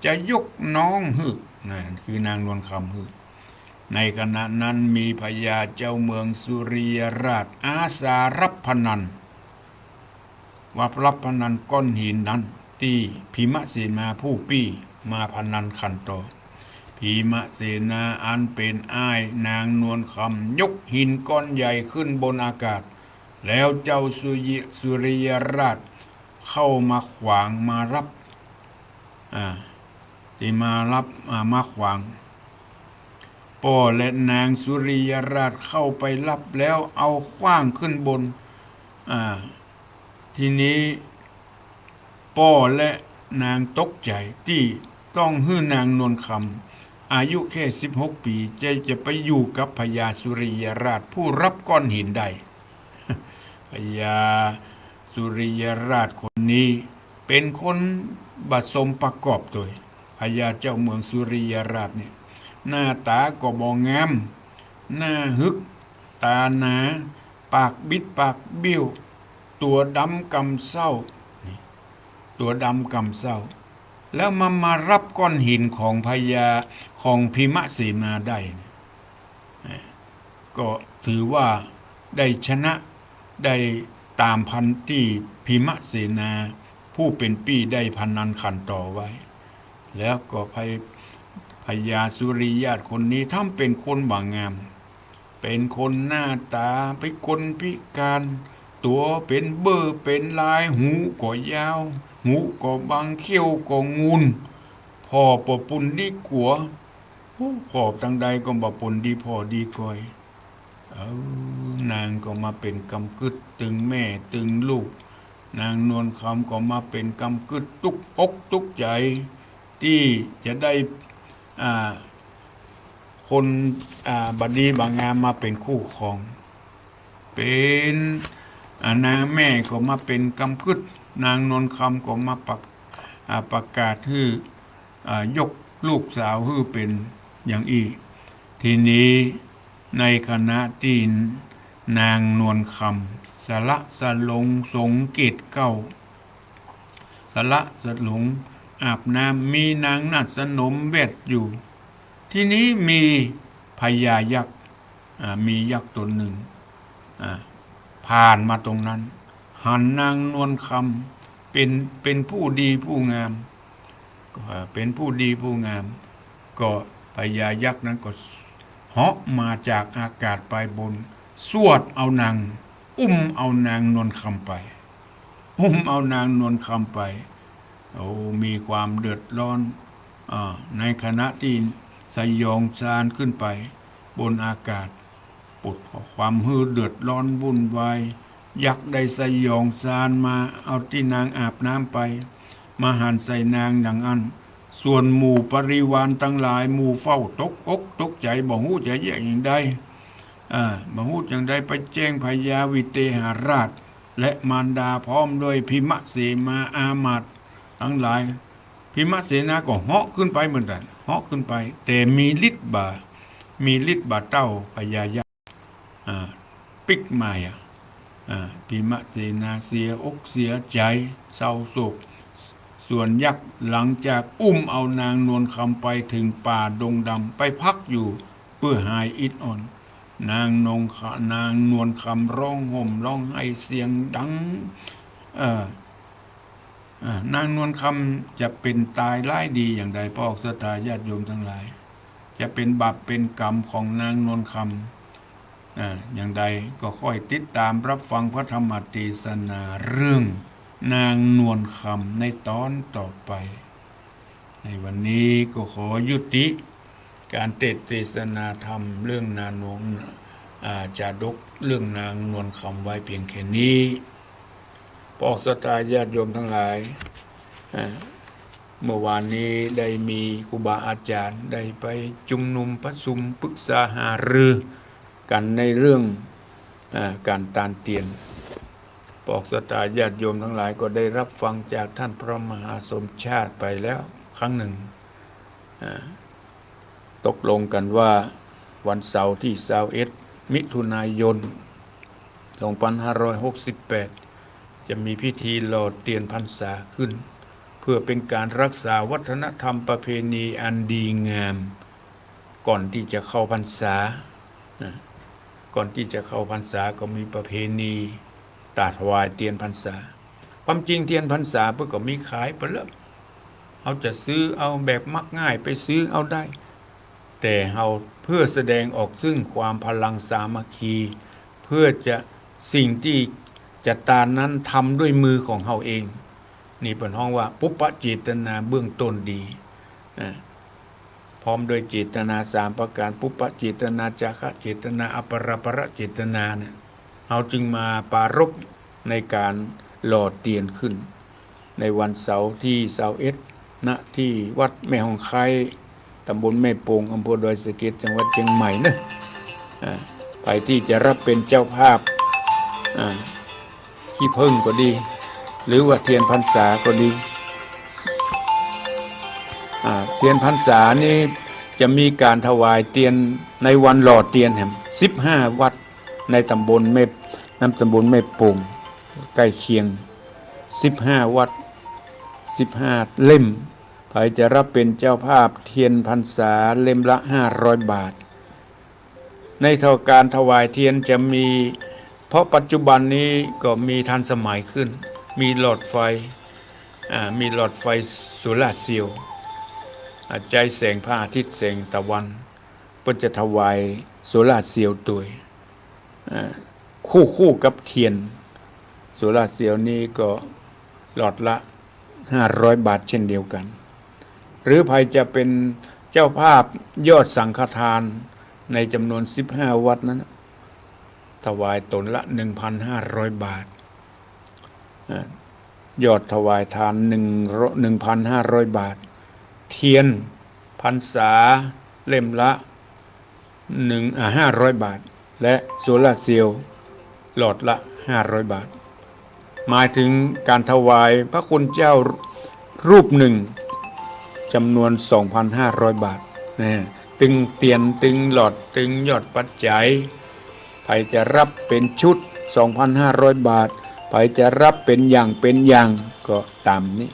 จะยกน้องหื้อ นั่นคือนางนวลคำหื้อ ในขณะนั้นมีพญาเจ้าเมืองสุริยราชอาสารับพนัน ว่ารับพนันก้อนหินนั้น ตี้พิมะเสนาผู้ปี้มาพนันขันต่อ พิมะเสนาอันเป๋นอ้ายนางนวลคำยกหินก้อนใหญ่ขึ้นบนอากาศ แล้วเจ้าสุริย- สุริยราชเข้ามาขวางมารับ อ่า ตี้มารับ อ่า มาขวาง ป้อและนางสุริยราชเข้าไปรับแล้วเอาขว้างขึ้นบน อ่า ทีนี้ป้อและนางตกใจ๋ตี้ต้องหื้อนางนวลคำ อายุแค่สิบหกปี๋ จะ จะไปอยู่กับพญาสุริยราชผู้รับก้อนหินได้ พญาสุริยราชคนนี้เป๋นคนบ่สมประกอบตวย พญาเจ้าเมืองสุริยราชเนี่ย หน้าต๋าก็บ่งาม หน้าหึก ต๋าหนา ปากบิดปากเบี้ยว ตั๋วดำกำเซ้า นี่ ตั๋วดำกำเซ้า แล้วมา มารับก้อนหินของพญา ของพิมะเสนาได้เนี่ย ก็ถือว่าได้ชนะ ได้ต๋ามพันตี้พิมะเสนาผู้เป๋นปี้ได้พนันขันต่อไว้ แล้วก็พญ- พญาสุริยราชคนนี้ท่านเป๋นคนบ่งาม เป๋นคนหน้าต๋าเป๋นคนพิก๋าน ตั๋วเป๋นเบ้อเป๋นลาย หูก็ยาว หูก็บัง เขี้ยวก็งูน ผ่อบ่ปูนดีกั๋ว โอ้ ผ่อตังใดก็บ่ปูนดีผ่อดีก้อย เออ นางก็มาเป๋นกำกึ๊ดตึงแม่ตึงลูก นางนวลคำก็มาเป๋นกำกึ๊ดตุ๊กอกตุ๊กใจ๋ ตี้จะได้ อ่า คน อ่า บ่ดีบ่งามมาเป๋นคู่ครอง เป๋น อ่า นางแม่ก็มาเป๋นกำกึ๊ด นางนวลคำก็มาประ- อ่า ประกาศหื้อ อ่า ยกลูกสาวหื้อเป๋นอย่างอี้ ทีนี้ในขณะตี้นางนวลคำสละสลงสงเกศเกล้า สละสลงอาบน้ำ มีนางนาฏสนมแวดอยู่ ทีนี้มีพญายักษ์ อ่า มียักษ์ต๋นนึ่ง อ่า ผ่านมาตรงนั้น หันนางนวลคำเป๋น เป๋นผู้ดีผู้งาม เอ่อ เป๋นผู้ดีผู้งาม ก็พญายักษ์นั้นก็เหาะมาจากอากาศไปบน สวดเอานาง อุ้มเอานางนวลคำไป อุ้มเอานางนวลคำไป โอ้ มีความเดือดร้อน อ่า ในขณะตี้สยองซานขึ้นไปบนอากาศ ปวดความหื้อเดือดร้อนวุ่นวาย ยักษ์ได้สยองซานมาเอาตี้นางอาบน้ำไป มาหันใส่นางดังอั้น ส่วนหมู่บริวารตังหลาย หมู่เฝ้าตกอกตกใจ๋ บ่ฮู้จะเยียะอย่างใด อ่า บ่ฮู้อย่างใด ไปแจ้งพญาวิเตหราช และมารดาพร้อมด้วยพิมเสนาอามาตย์ตังหลาย พิมเสนาก็เหาะขึ้นไปเหมือนกั๋น เหาะขึ้นไป แต่มีฤทธิ์บ่า มีฤทธิ์บ่าเต้าพญายักษ์ อ่า ปิ๊กมาอ่ะ อ่า พิมเสนาเสียอกเสียใจ๋ เศร้าโศก ส่วนยักษ์หลังจากอุ้มเอานางนวลคำไปเถิงป่าดงดำ ไปพักอยู่เปื้อหายอิดอ่อน นางนงขะ นางนวลคำร้องห่มร้องไห้เสียงดัง เอ่อ อ่า นางนวลคำจะเป๋นต๋ายร้ายดีอย่างใด พวกศรัทธาญาติโยมตังหลาย จะเป๋นบาปเป๋นกรรมของนางนวลคำ อ่า อย่างใดก็ค่อยติดต๋ามรับฟังพระธรรมเตสนาเรื่องนางนวลคำในต๋อนต่อไป ในวันนี้ก็ขอยุติก๋านเตสน์เตสนาธรรมเรื่องนางนวล อ่า จาดกเรื่องนางนวลคำไว้เปียงแค่นี้ พวกศรัทธาญาติโยมตังหลาย อ่า เมื่อวานนี้ได้มีครูบาอาจ๋ารย์ได้ไปจุมนุมประชุมปรึกษาหารือกั๋นในเรื่อง อ่า ก๋านตานเตียน พวกศรัทธาญาติโยมตังหลายก็ได้รับฟังจากต้านพระมหาสมชาติไปแล้วครั้งนึ่ง อ่า ตกลงกั๋นว่าวันเสาร์ตี้ซาวเอ็ด มิถุนายน สองปันห้าร้อยหกสิบแปด จะมีพิธีหล่อเตียนพรรษาขึ้น เพื่อเป๋นก๋านรักษาวัฒนธรรมประเพณีอันดีงาม ก่อนตี้จะเข้าพรรษา นะ ก่อนตี้จะเข้าพรรษาก็มีประเพณีต๋าถวายเตียนพรรษา ความจริงเตียนพรรษาเปิ้นก็มีขายไปแล้ว เฮาจะซื้อเอาแบบมักง่ายไปซื้อเอาได้ แต่เฮาเพื่อแสดงออกซึ่งความพลังสามัคคี เพื่อจะสิ่งตี้จะตานนั้นทำด้วยมือของเฮาเอง นี่เปิ้นฮ้องว่าปุพพเจตนาเบื้องต้นดี อ่า พร้อมด้วยเจตนาสามประก๋าน ปุพพเจตนา จาคะเจตนา อปราปรเจตนาเนี่ย เฮาจึงมาปรารภในก๋านหล่อเตียนขึ้น ในวันเสาร์ตี้ซาวเอ็ด ณ ตี้วัดแม่ฮ่องไคร้ ต๋ำบลแม่โป่ง อำเภอดอยสะเก็ด จังหวัดเจียงใหม่เนาะ อ่า ใผตี้จะฮับเป๋นเจ้าภาพ อ่า ขี้ผึ้งก็ดี หรือว่าเตียนพรรษาก็ดี อ่า เตียนพรรษานี้จะมีก๋านถวายเตียนในวันหล่อเตียนแหม สิบห้าวัดในต๋ำบลแม่ ในต๋ำบลแม่โป่ง ใก้เคียง สิบห้าวัด สิบห้าเล่ม ใผจะฮับเป๋นเจ้าภาพเตียนพรรษาเล่มละห้าร้อยบาท ในก๋านถวายเตียนจะมี เพราะปัจจุบันนี้ก็มีทันสมัยขึ้น มีหลอดไฟ อ่า มีหลอดไฟโซลาร์เซลล์ อ่า ใจ๊แสงพระอาทิตย์แสงตะวัน เปิ้นจะถวายโซลาร์เซลล์ตวย อ่า คู่ คู่กับเตียน โซลาร์เซลล์นี้ก็หลอดละห้าร้อยบาทเช่นเดียวกั๋น หรือใผจะเป๋นเจ้าภาพยอดสังฆทานในจ๋ำนวนสิบห้าวัดนั้น ถวายตนละหนึ่งพันห้าร้อยบาท อ่า ยอดถวายทานหนึ่งร้อย หนึ่งพันห้าร้อยบาท เตียนพรรษาเล่มละหนึ่ง อ่า ห้าร้อยบาท และโซลาร์เซลล์หลอดละห้าร้อยบาท หมายเถิงก๋านถวายพระคุณเจ้ารูปนึ่งจ๋ำนวนสองพันห้าร้อยบาท นะ ตึงเตียน ตึงหลอด ตึงยอดปัจจัย ใผจะฮับเป๋นชุด สองพันห้าร้อยบาท ใผจะฮับเป๋นอย่างเป๋นอย่าง ก็ต๋ามนี้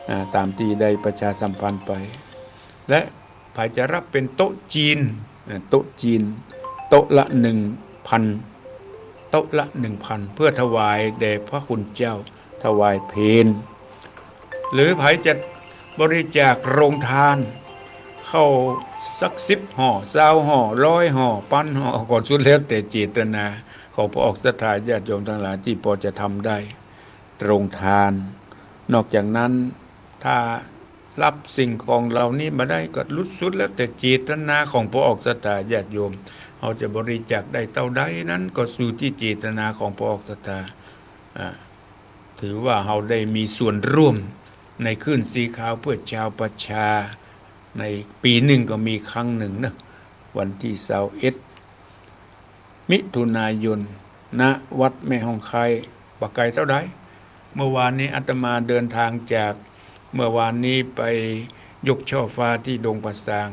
อ่า ต๋ามตี้ได้ประชาสัมพันธ์ไป และใผจะฮับเป๋นโต๊ะจีน อ่า โต๊ะจีน โต๊ะละหนึ่งพัน โต๊ะละหนึ่งพัน เพื่อถวายแด่พระคุณเจ้า ถวายเพล หรือใผจะ บริจาคโรงทาน เข้าสักสิบห่อ ซาวห่อ ร้อยห่อ ปันห่อ ก็สุดแล้วแต่เจตนาของพระออกศรัทธาญาติโยมตังหลายตี้ปอจะทำได้ โรงทาน นอกจากนั้น ถ้ารับสิ่งของเหล่านี้มาได้ก็สุดแล้วแต่เจตนาของพระออกศรัทธาญาติโยม เฮาจะบริจาคได้เต้าใดนั้นก็อยู่ตี้เจตนาของพระออกศรัทธา อ่า ถือว่าเฮาได้มีส่วนร่วมในคลื่นสีขาวเพื่อชาวประชา ในปีหนึ่งก็มีครั้งหนึ่งนะ วันตี้ซาวเอ็ด มิถุนายน ณ วัดแม่ฮ่องไคร้ บ่ไกลเต้าใด เมื่อวานนี้อาตมาเดินทางจาก เมื่อวานนี้ไปยกช่อฟ้าตี้ดงป่าซาง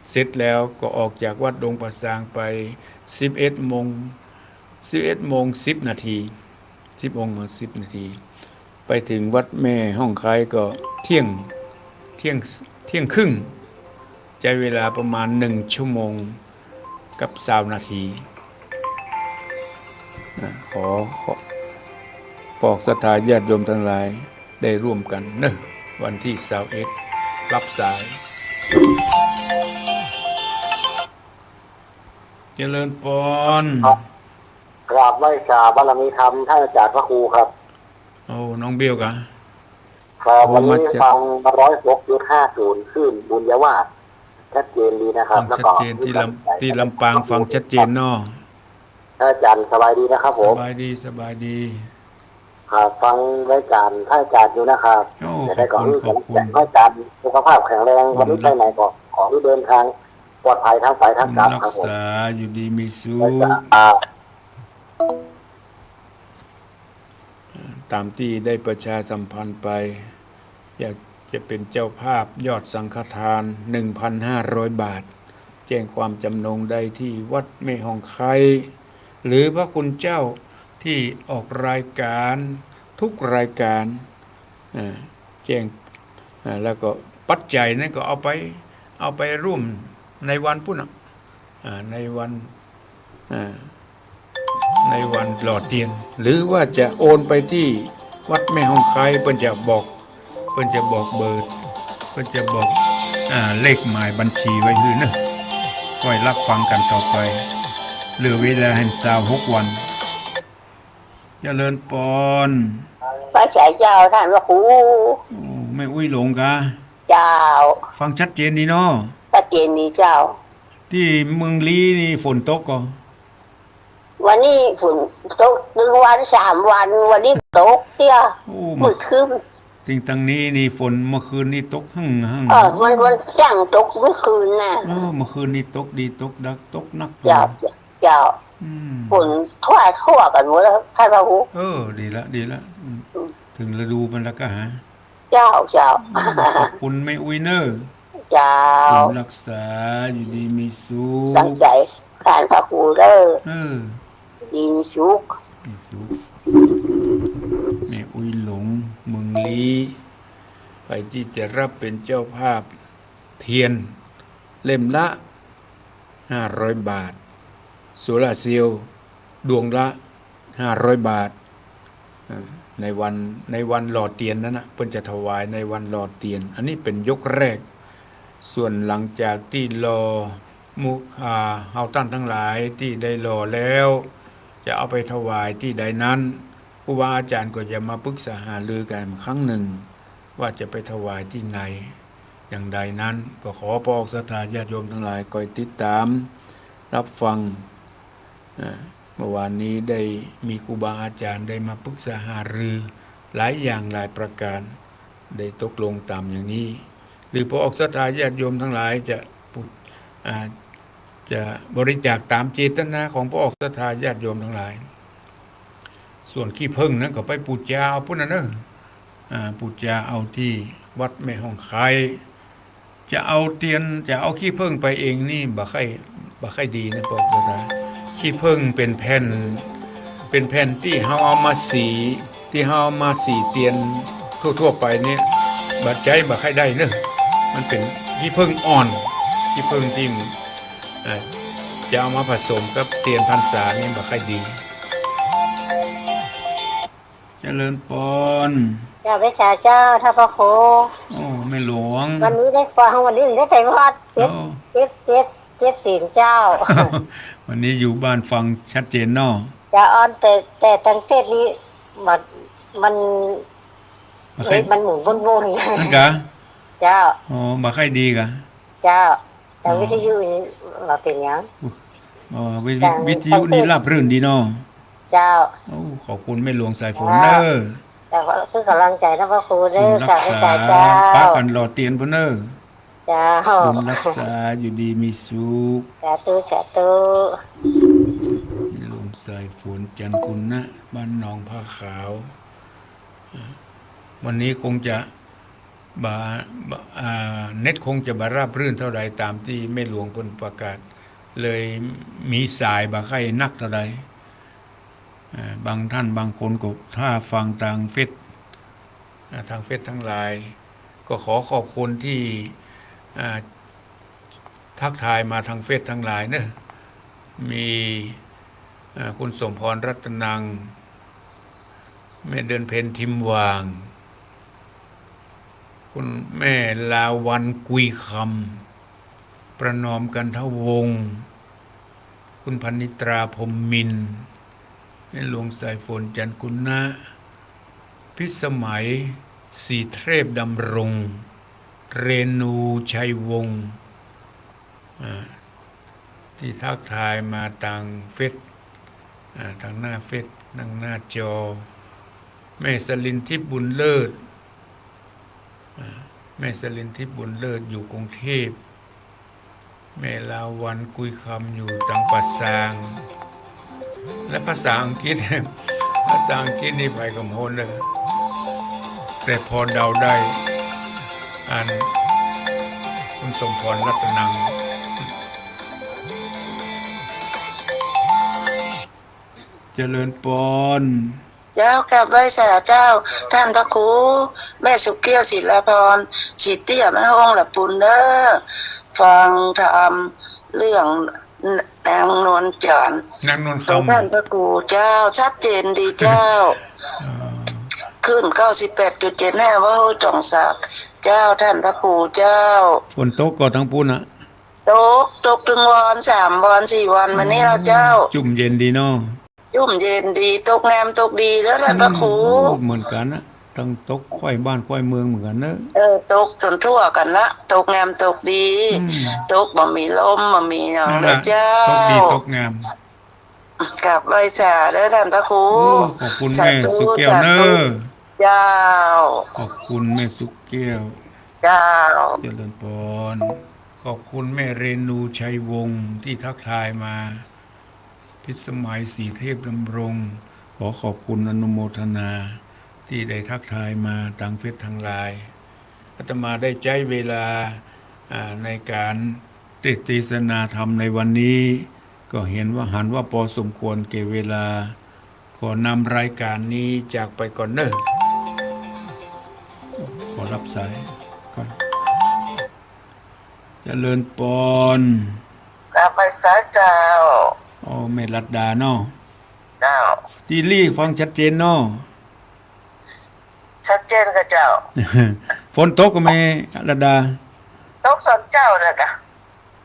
เสร็จแล้วก็ออกจากวัดดงป่าซางไปสิบเอ็ดโมง สิบเอ็ดโมงสิบนาที สิบโมงสิบนาที ไปถึงวัดแม่ฮ่องไคร้ก็เที่ยง เที่ยง เที่ยงครึ่ง ใจ๊เวลาประมาณหนึ่งชั่วโมงกับซาวนาที นะ ขอ ขอ ปอกศรัทธาญาติโยมตังหลายได้ร่วมกั๋นเนาะ วันตี้ซาวเอ็ด รับสาย เจริญปอน ครับ กราบไหว้สาบารมีธรรมท่านอาจารย์พระครูครับ โอ้ น้องเบี้ยวกะ ครับ โอ้ วันนี้ มาจาก ฟังร้อยหกจุดห้าศูนย์ คลื่นบุญญาวาส ชัดเจนดีนะครับ ฟัง แล้วก็ ชัดเจน ตี้ลำ ตี้ลำปางฟังชัดเจนเนาะ ท่านอาจารย์สบายดีนะครับผม สบายดี สบายดี ครับ ฟังรายการท่านอาจารย์อยู่นะครับ โอ้ จะได้ ขอบคุณ ขอบคุณ ขอหื้อท่านอาจารย์สุขภาพแข็งแรง บุญ วันนี้ไปไหนก็ขอหื้อเดินทางปลอดภัยทั้งไปทั้งกลับ บุญรักษา ครับผม อยู่ดีมีสุข แล้วก็ อ่า ต๋ามตี้ได้ประชาสัมพันธ์ไป อยากจะเป็นเจ้าภาพยอดสังฆทาน หนึ่งพันห้าร้อยบาท แจ้งความจำนงได้ที่วัดแม่ฮ่องไคร้ หรือพระคุณเจ้าตี้ออกรายการทุกรายการ อ่า แจ้ง อ่า แล้วก็ปัจจัยนั้นก็เอาไป เอาไปร่วมในวันปู๊นน่ะ อ่า ในวัน อ่า ในวันหล่อเตียน หรือว่าจะโอนไปตี้วัดแม่ฮ่องไคร้ เปิ้นจะบอก เปิ้นจะบอกเบอร์ เปิ้นจะบอก อ่า เลขหมายบัญชีไว้หื้อเนาะ ก้อยรับฟังกั๋นต่อไป เหลือเวลาหันซาวหกวัน เจริญปอน พระสายเจ้าท่านพระครู โอ้ แม่อุ๊ยหลงกะ เจ้า ฟังชัดเจนดีเนาะ ชัดเจนดีเจ้า ตี้เมืองลี้นี่ฝนตกก่อ วันนี้ฝนตกตึงวันสามวัน วันนี้ตกเตี้ย โอ้ มืดครึ้ม ตึงตังนี้นี่ฝนเมื่อคืนนี่ตกหั่งๆ เออ มัน มันจ้างตกเมื่อคืนน่ะ เออ เมื่อคืนนี่ตกดี ตกดัก ตกหนัก เจ้า เจ้า อืม ฝนทั่วทั่วกั๋นหมดแล้วท่านพระครู เออ ดีละ ดีละ อืม อืม เถิงฤดูมันแล้วกะฮะ เจ้า เจ้า อืม ขอบคุณแม่อุ๊ยเน่อ เจ้า บุญรักษา อยู่ดีมีสุข ตั้งใจ๋ ท่านพระครูเน่อ เออ ดีมีสุข มีสุข แม่อุ๊ยหลง เมืองลี้ ใผตี้จะรับเป็นเจ้าภาพเตียน เล่มละห้าร้อยบาท โซลาร์เซลล์ดวงละห้าร้อยบาท อ่า ในวัน ในวันหล่อเตียนนั้นน่ะ เปิ้นจะถวายในวันหล่อเตียน อันนี้เป๋นยกแรก ส่วนหลังจากตี้หล่อ หมู่ อ่า เฮาต้านตังหลายตี้ได้หล่อแล้ว จะเอาไปถวายตี้ใดนั้น ครูบาอาจ๋ารย์ก็จะมาปรึกษาหารือกั๋นครั้งนึ่ง ว่าจะไปถวายตี้ไหน อย่างใดนั้น ก็ขอปอกศรัทธาญาติโยมตังหลายก้อยติดต๋าม รับฟัง อ่า เมื่อวานนี้ได้มีครูบาอาจ๋ารย์ได้มาปรึกษาหารือหลายอย่างหลายประก๋าน ได้ตกลงต๋ามอย่างนี้ หรือปอกศรัทธาญาติโยมตังหลายจะปุ อ่า จะบริจาคต๋ามเจตนาของปอกศรัทธาญาติโยมตังหลาย ส่วนขี้เผิ้งนั้นก็ไปปู๋จาเอาปู๊นน่ะเน่อ อ่า ปู๋จาเอาตี้วัดแม่ฮ่องไคร้ จะเอาเตียน จะเอาขี้เผิ้งไปเองนี่บ่ค่อย บ่ค่อยดีนะ ปอกศรัทธา ขี้เผิ้งเป๋นแผ่น เป๋นแผ่นตี้เฮาเอามาสี ตี้เฮาเอามาสีเตียนทั่วๆ ไปเนี่ย บ่ใจ๊บ่ค่อยได้เน่อ มันเป๋นขี้เผิ้งอ่อน ขี้เผิ้งตี้ เอ่อ จะเอามาผสมกับเตียนพรรษานี่บ่ค่อยดี เจริญปอน เจ้า ไปสาเจ้า ท่านพระครู โอ้ แม่หลวง วันนี้ได้ฟัง วันนี้ได้ไปวัด เจ็ด เอ้า เจ็ด เจ็ด เจ็ดศีลเจ้า วันนี้อยู่บ้านฟังชัดเจนเนาะ เจ้า อ่อน แต่ แต่ตังเทศน์นี้ มัน มัน บ่ค่อย เอ๊ะ มันหมุนวนๆ นั่นกะ เจ้า อ๋อ บ่ค่อยดีกะ เจ้า แต่ อ๋อ วิทยุนี่บ่เป๋นหยัง อ๋อ วิ วิ วิทยุนี่ราบรื่นดีเนาะ เจ้า โอ้ ขอบคุณแม่หลวงสายฝนเน้อ เจ้า เจ้า คือก๋ำลังใจ๋นะพระครูเน้อ บุญรักษา เจ้า ปะกั๋นหล่อเตียนปู้นเน้อ เจ้า บุญรักษา อยู่ดีมีสุข สาธุ สาธุ แม่หลวงสายฝน จันทร์กุณะ บ้านหนองผ้าขาว วันนี้คงจะ บ่ บ่ อ่า เน็ตคงจะบ่ราบรื่นเต้าใด ต๋ามตี้แม่หลวงเปิ้นประกาศ เลยมีสายบ่ใค่นักเต้าใด เอ่อ บางต้านบางคนก็ถ้าฟังตางเฟซ อ่า ตางเฟซตังหลาย ก็ขอขอบคุณตี้ อ่า ทักทายมาตางเฟซตังหลายเน้อ มี อ่า คุณสมพรรัตนัง แม่เดือนเพ็ญทิมหว่าง คุณแม่ลาวัณกุยคำ ประนอมกันทวงศ์ คุณพนิตราพรหมมินทร์ แม่หลวงสายฝน จันทร์กุณะ พิสมัย สีเทพดำรง เรนูชัยวงศ์ อ่า ตี้ทักทายมาตางเฟซ อ่า ตางหน้าเฟซ ตางหน้าจอ แม่สลินทิพย์บุญเลิศ อ่า แม่สลินทิพย์บุญเลิศ อยู่กรุงเทพฯ แม่ลาวัณกุยคำ อยู่ตางป่าซาง และภาษาอังกฤษ ภาษาอังกฤษนี่ใผก็บ่ฮู้เน้อ แต่พอเดาได้ อัน คุณสมพรรัตนัง เจริญปอน เจ้า กราบไหว้สาเจ้า ท่านพระครู แม่สุขเกลี้ยว ศิลาพร ศรีเตี้ย บ้านห้องละปูนเน้อ ฟังธรรมเรื่องนางนวลจันทร์ นางนวลคำ ของท่านพระครูเจ้า ชัดเจนดีเจ้า อ่า คลื่น เก้าสิบแปดจุดเจ็ดห้า วัดห้วยจ๋องสัก เจ้า ท่านพระครูเจ้า ฝนตกก่อตางปู้นน่ะ ตก ตกตึงวอน สามวอน สี่วอนมานี่ละเจ้า จุ่มเย็นดีเนาะ จุ่มเย็นดี ตกงามตกดีเน้อท่านพระครู อืม เหมือนกั๋นนะ ตึงตกใคว่บ้านใคว่เมืองเหมือนกั๋นเน้อ เออ ตกจ๋นทั่วกั๋นนะ ตกงามตกดี อืม ตกบ่มีลมบ่มีหยังเลยเจ้า นั่นแหละ ตกดีตกงาม กราบไหว้สาเน้อท่านพระครู โอ้ ขอบคุณแม่สุขแก้วเน้อ สาธุ สาธุ เจ้า ขอบคุณแม่สุขแก้ว เจ้า เจริญปอน ขอบคุณแม่เรนูชัยวงศ์ตี้ทักทายมา พิสมัย สีเทพดำรง ขอขอบคุณอนุโมทนาตี้ได้ทักทายมาตางเฟซตางไลน์ อาตมาได้ใจ๊เวลา อ่า ในก๋านเตสน์เตสนาธรรมในวันนี้ ก็หันว่า หันว่าปอสมควรแก่เวลา ขอนำรายก๋านนี้จากไปก่อนเน้อ ขอรับสายก่อน เจริญปอน กราบไหว้สาเจ้า อ๋อ แม่รัตดาเนาะ เจ้า ตี้อี้ฟังชัดเจนเนาะ ชัดเจนก่อเจ้า ฝนตกก่อแม่รัตดา ตกต๋อนเจ๊าน่ะก่ะ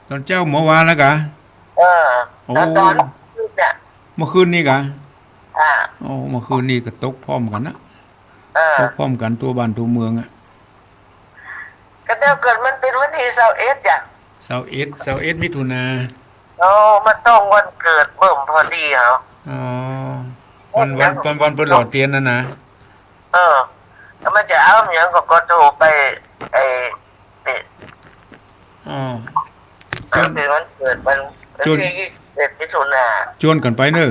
ต๋อนเจ๊าเมื่อวานแล้วก่ะ เออ โอ้ ต๋อน ต๋อนคืนเนี่ย เมื่อคืนนี้ก่ะ อ่า โอ้ เมื่อคืนนี้ก็ตกพร้อมกั๋นนะ เออ ตกพร้อมกั๋นทั่วบ้านทั่วเมืองอะ ก็เดือนเกิดมันเป๋นวันตี้ซาวเอ็ดจ้ะ ซาวเอ็ด ซาวเอ็ดมิถุนา โอ้ มันตรงวันเกิดเบิ่มพอดีเหรอ อ๋อ วัน วัน วัน วันเปิ้นหล่อเตียนน่ะนะ เออ แล้วมันจะเอาหยังก็ ก็โทรไป ไอ้ นี่ อ๋อ มันเป๋นวันเกิดมัน วันตี้ยี่สิบเอ็ดมิถุนา จวนกั๋นไปเน้อ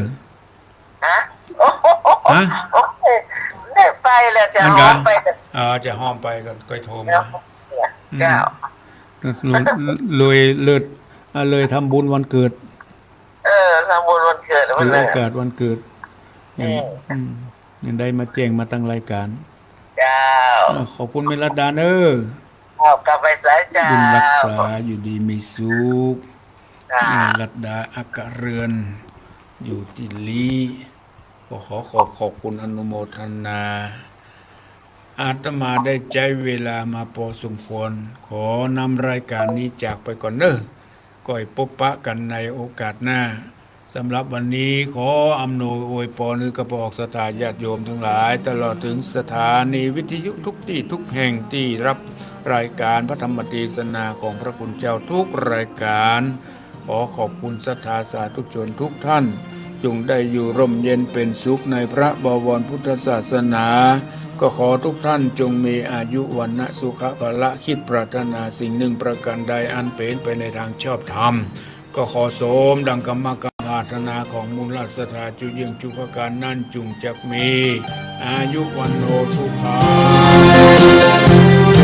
ฮะ ฮะ โอ้โห ได้ไปแล้ว จะ มันกะ ฮ้อมไป อ๋อ จะฮ้อมไปก่อน ก้อยโทรมา เจ้า อืม เจ้า ก็เลย เลยเลิศ อ่ะ เลยทำบุญวันเกิด เออ ทำบุญวันเกิด ถือโอกาสวันเกิด อืม ยัง อืม ยังได้มาแจ้งมาตางรายก๋าน เจ้า อ่ะ ขอบคุณแม่รัตดาเน้อ ขอบคุณไปสายเจ้า บุญรักษา อยู่ดีมีสุข เจ้า แม่รัตดา อัครเรือน อยู่ตี้ลี้ ก็ขอขอบ ขอบคุณอนุโมทนา อาตมาได้ใจ๊เวลามาปอสมควร ขอนำรายก๋านนี้จากไปก่อนเน่อ ก้อยปบปะกั๋นในโอกาสหน้า สำหรับวันนี้ขออำนวยอวยปอนหื้อกับพวกศรัทธาญาติโยมตังหลาย ตลอดเถิงสถานีวิทยุทุกตี้ทุกแห่งตี้ฮับรายก๋านพระธรรมเตสนาของพระคุณเจ้าทุกรายก๋าน ขอขอบคุณศรัทธาสาธุชนทุกท่าน จงได้อยู่ร่มเย็นเป๋นสุขในพระบวรพุทธศาสนา ก็ขอทุกท่านจงมีอายุวรรณะสุขะพละ คิดปรารถนาสิ่งหนึ่งประการใดอันเป๋นไปในตางชอบธรรม ก็ขอสมดังกรรมกำปรารถนาของมูลศรัทธาจุเยื่องจุประก๋านนั้น จุ่งจักมีอายุวรรณโณสุขัง